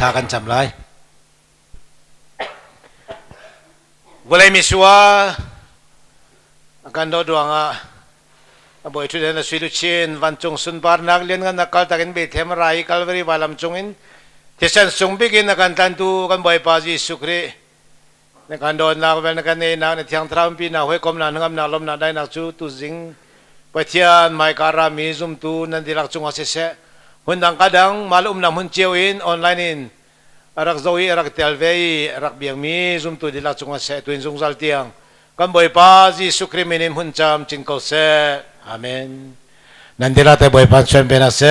Thla kan cam lai. Vawlei misual a kan dawt ruangah a bawi ṭhuthen a sui luchin vancung sunparnak lianngan a kaltak in Bethlehem a ra i Kalvari vailam cungin thisen sung bik in a kan tlantu kan Bawipa Jesuh Khrih na kan dawtnak vel na kan neinak na thiang thlarau umpinak hawikomnak hnangamnak lawmnak daihnak cu tuzing Pathian hmaika rami zumtu nan dihlak cungah siseh hmun dang ka dang mah le umnak hmun cio in online in a rak zoh i a rak tel ve i a rak biakmi zumtu dihlak cungah seh tuin zungzal tiang kan Bawipa Jesuh Khrih min in hmun cam cin ko seh. Amen. Nan dihlak te Bawipa chuan ve na seh.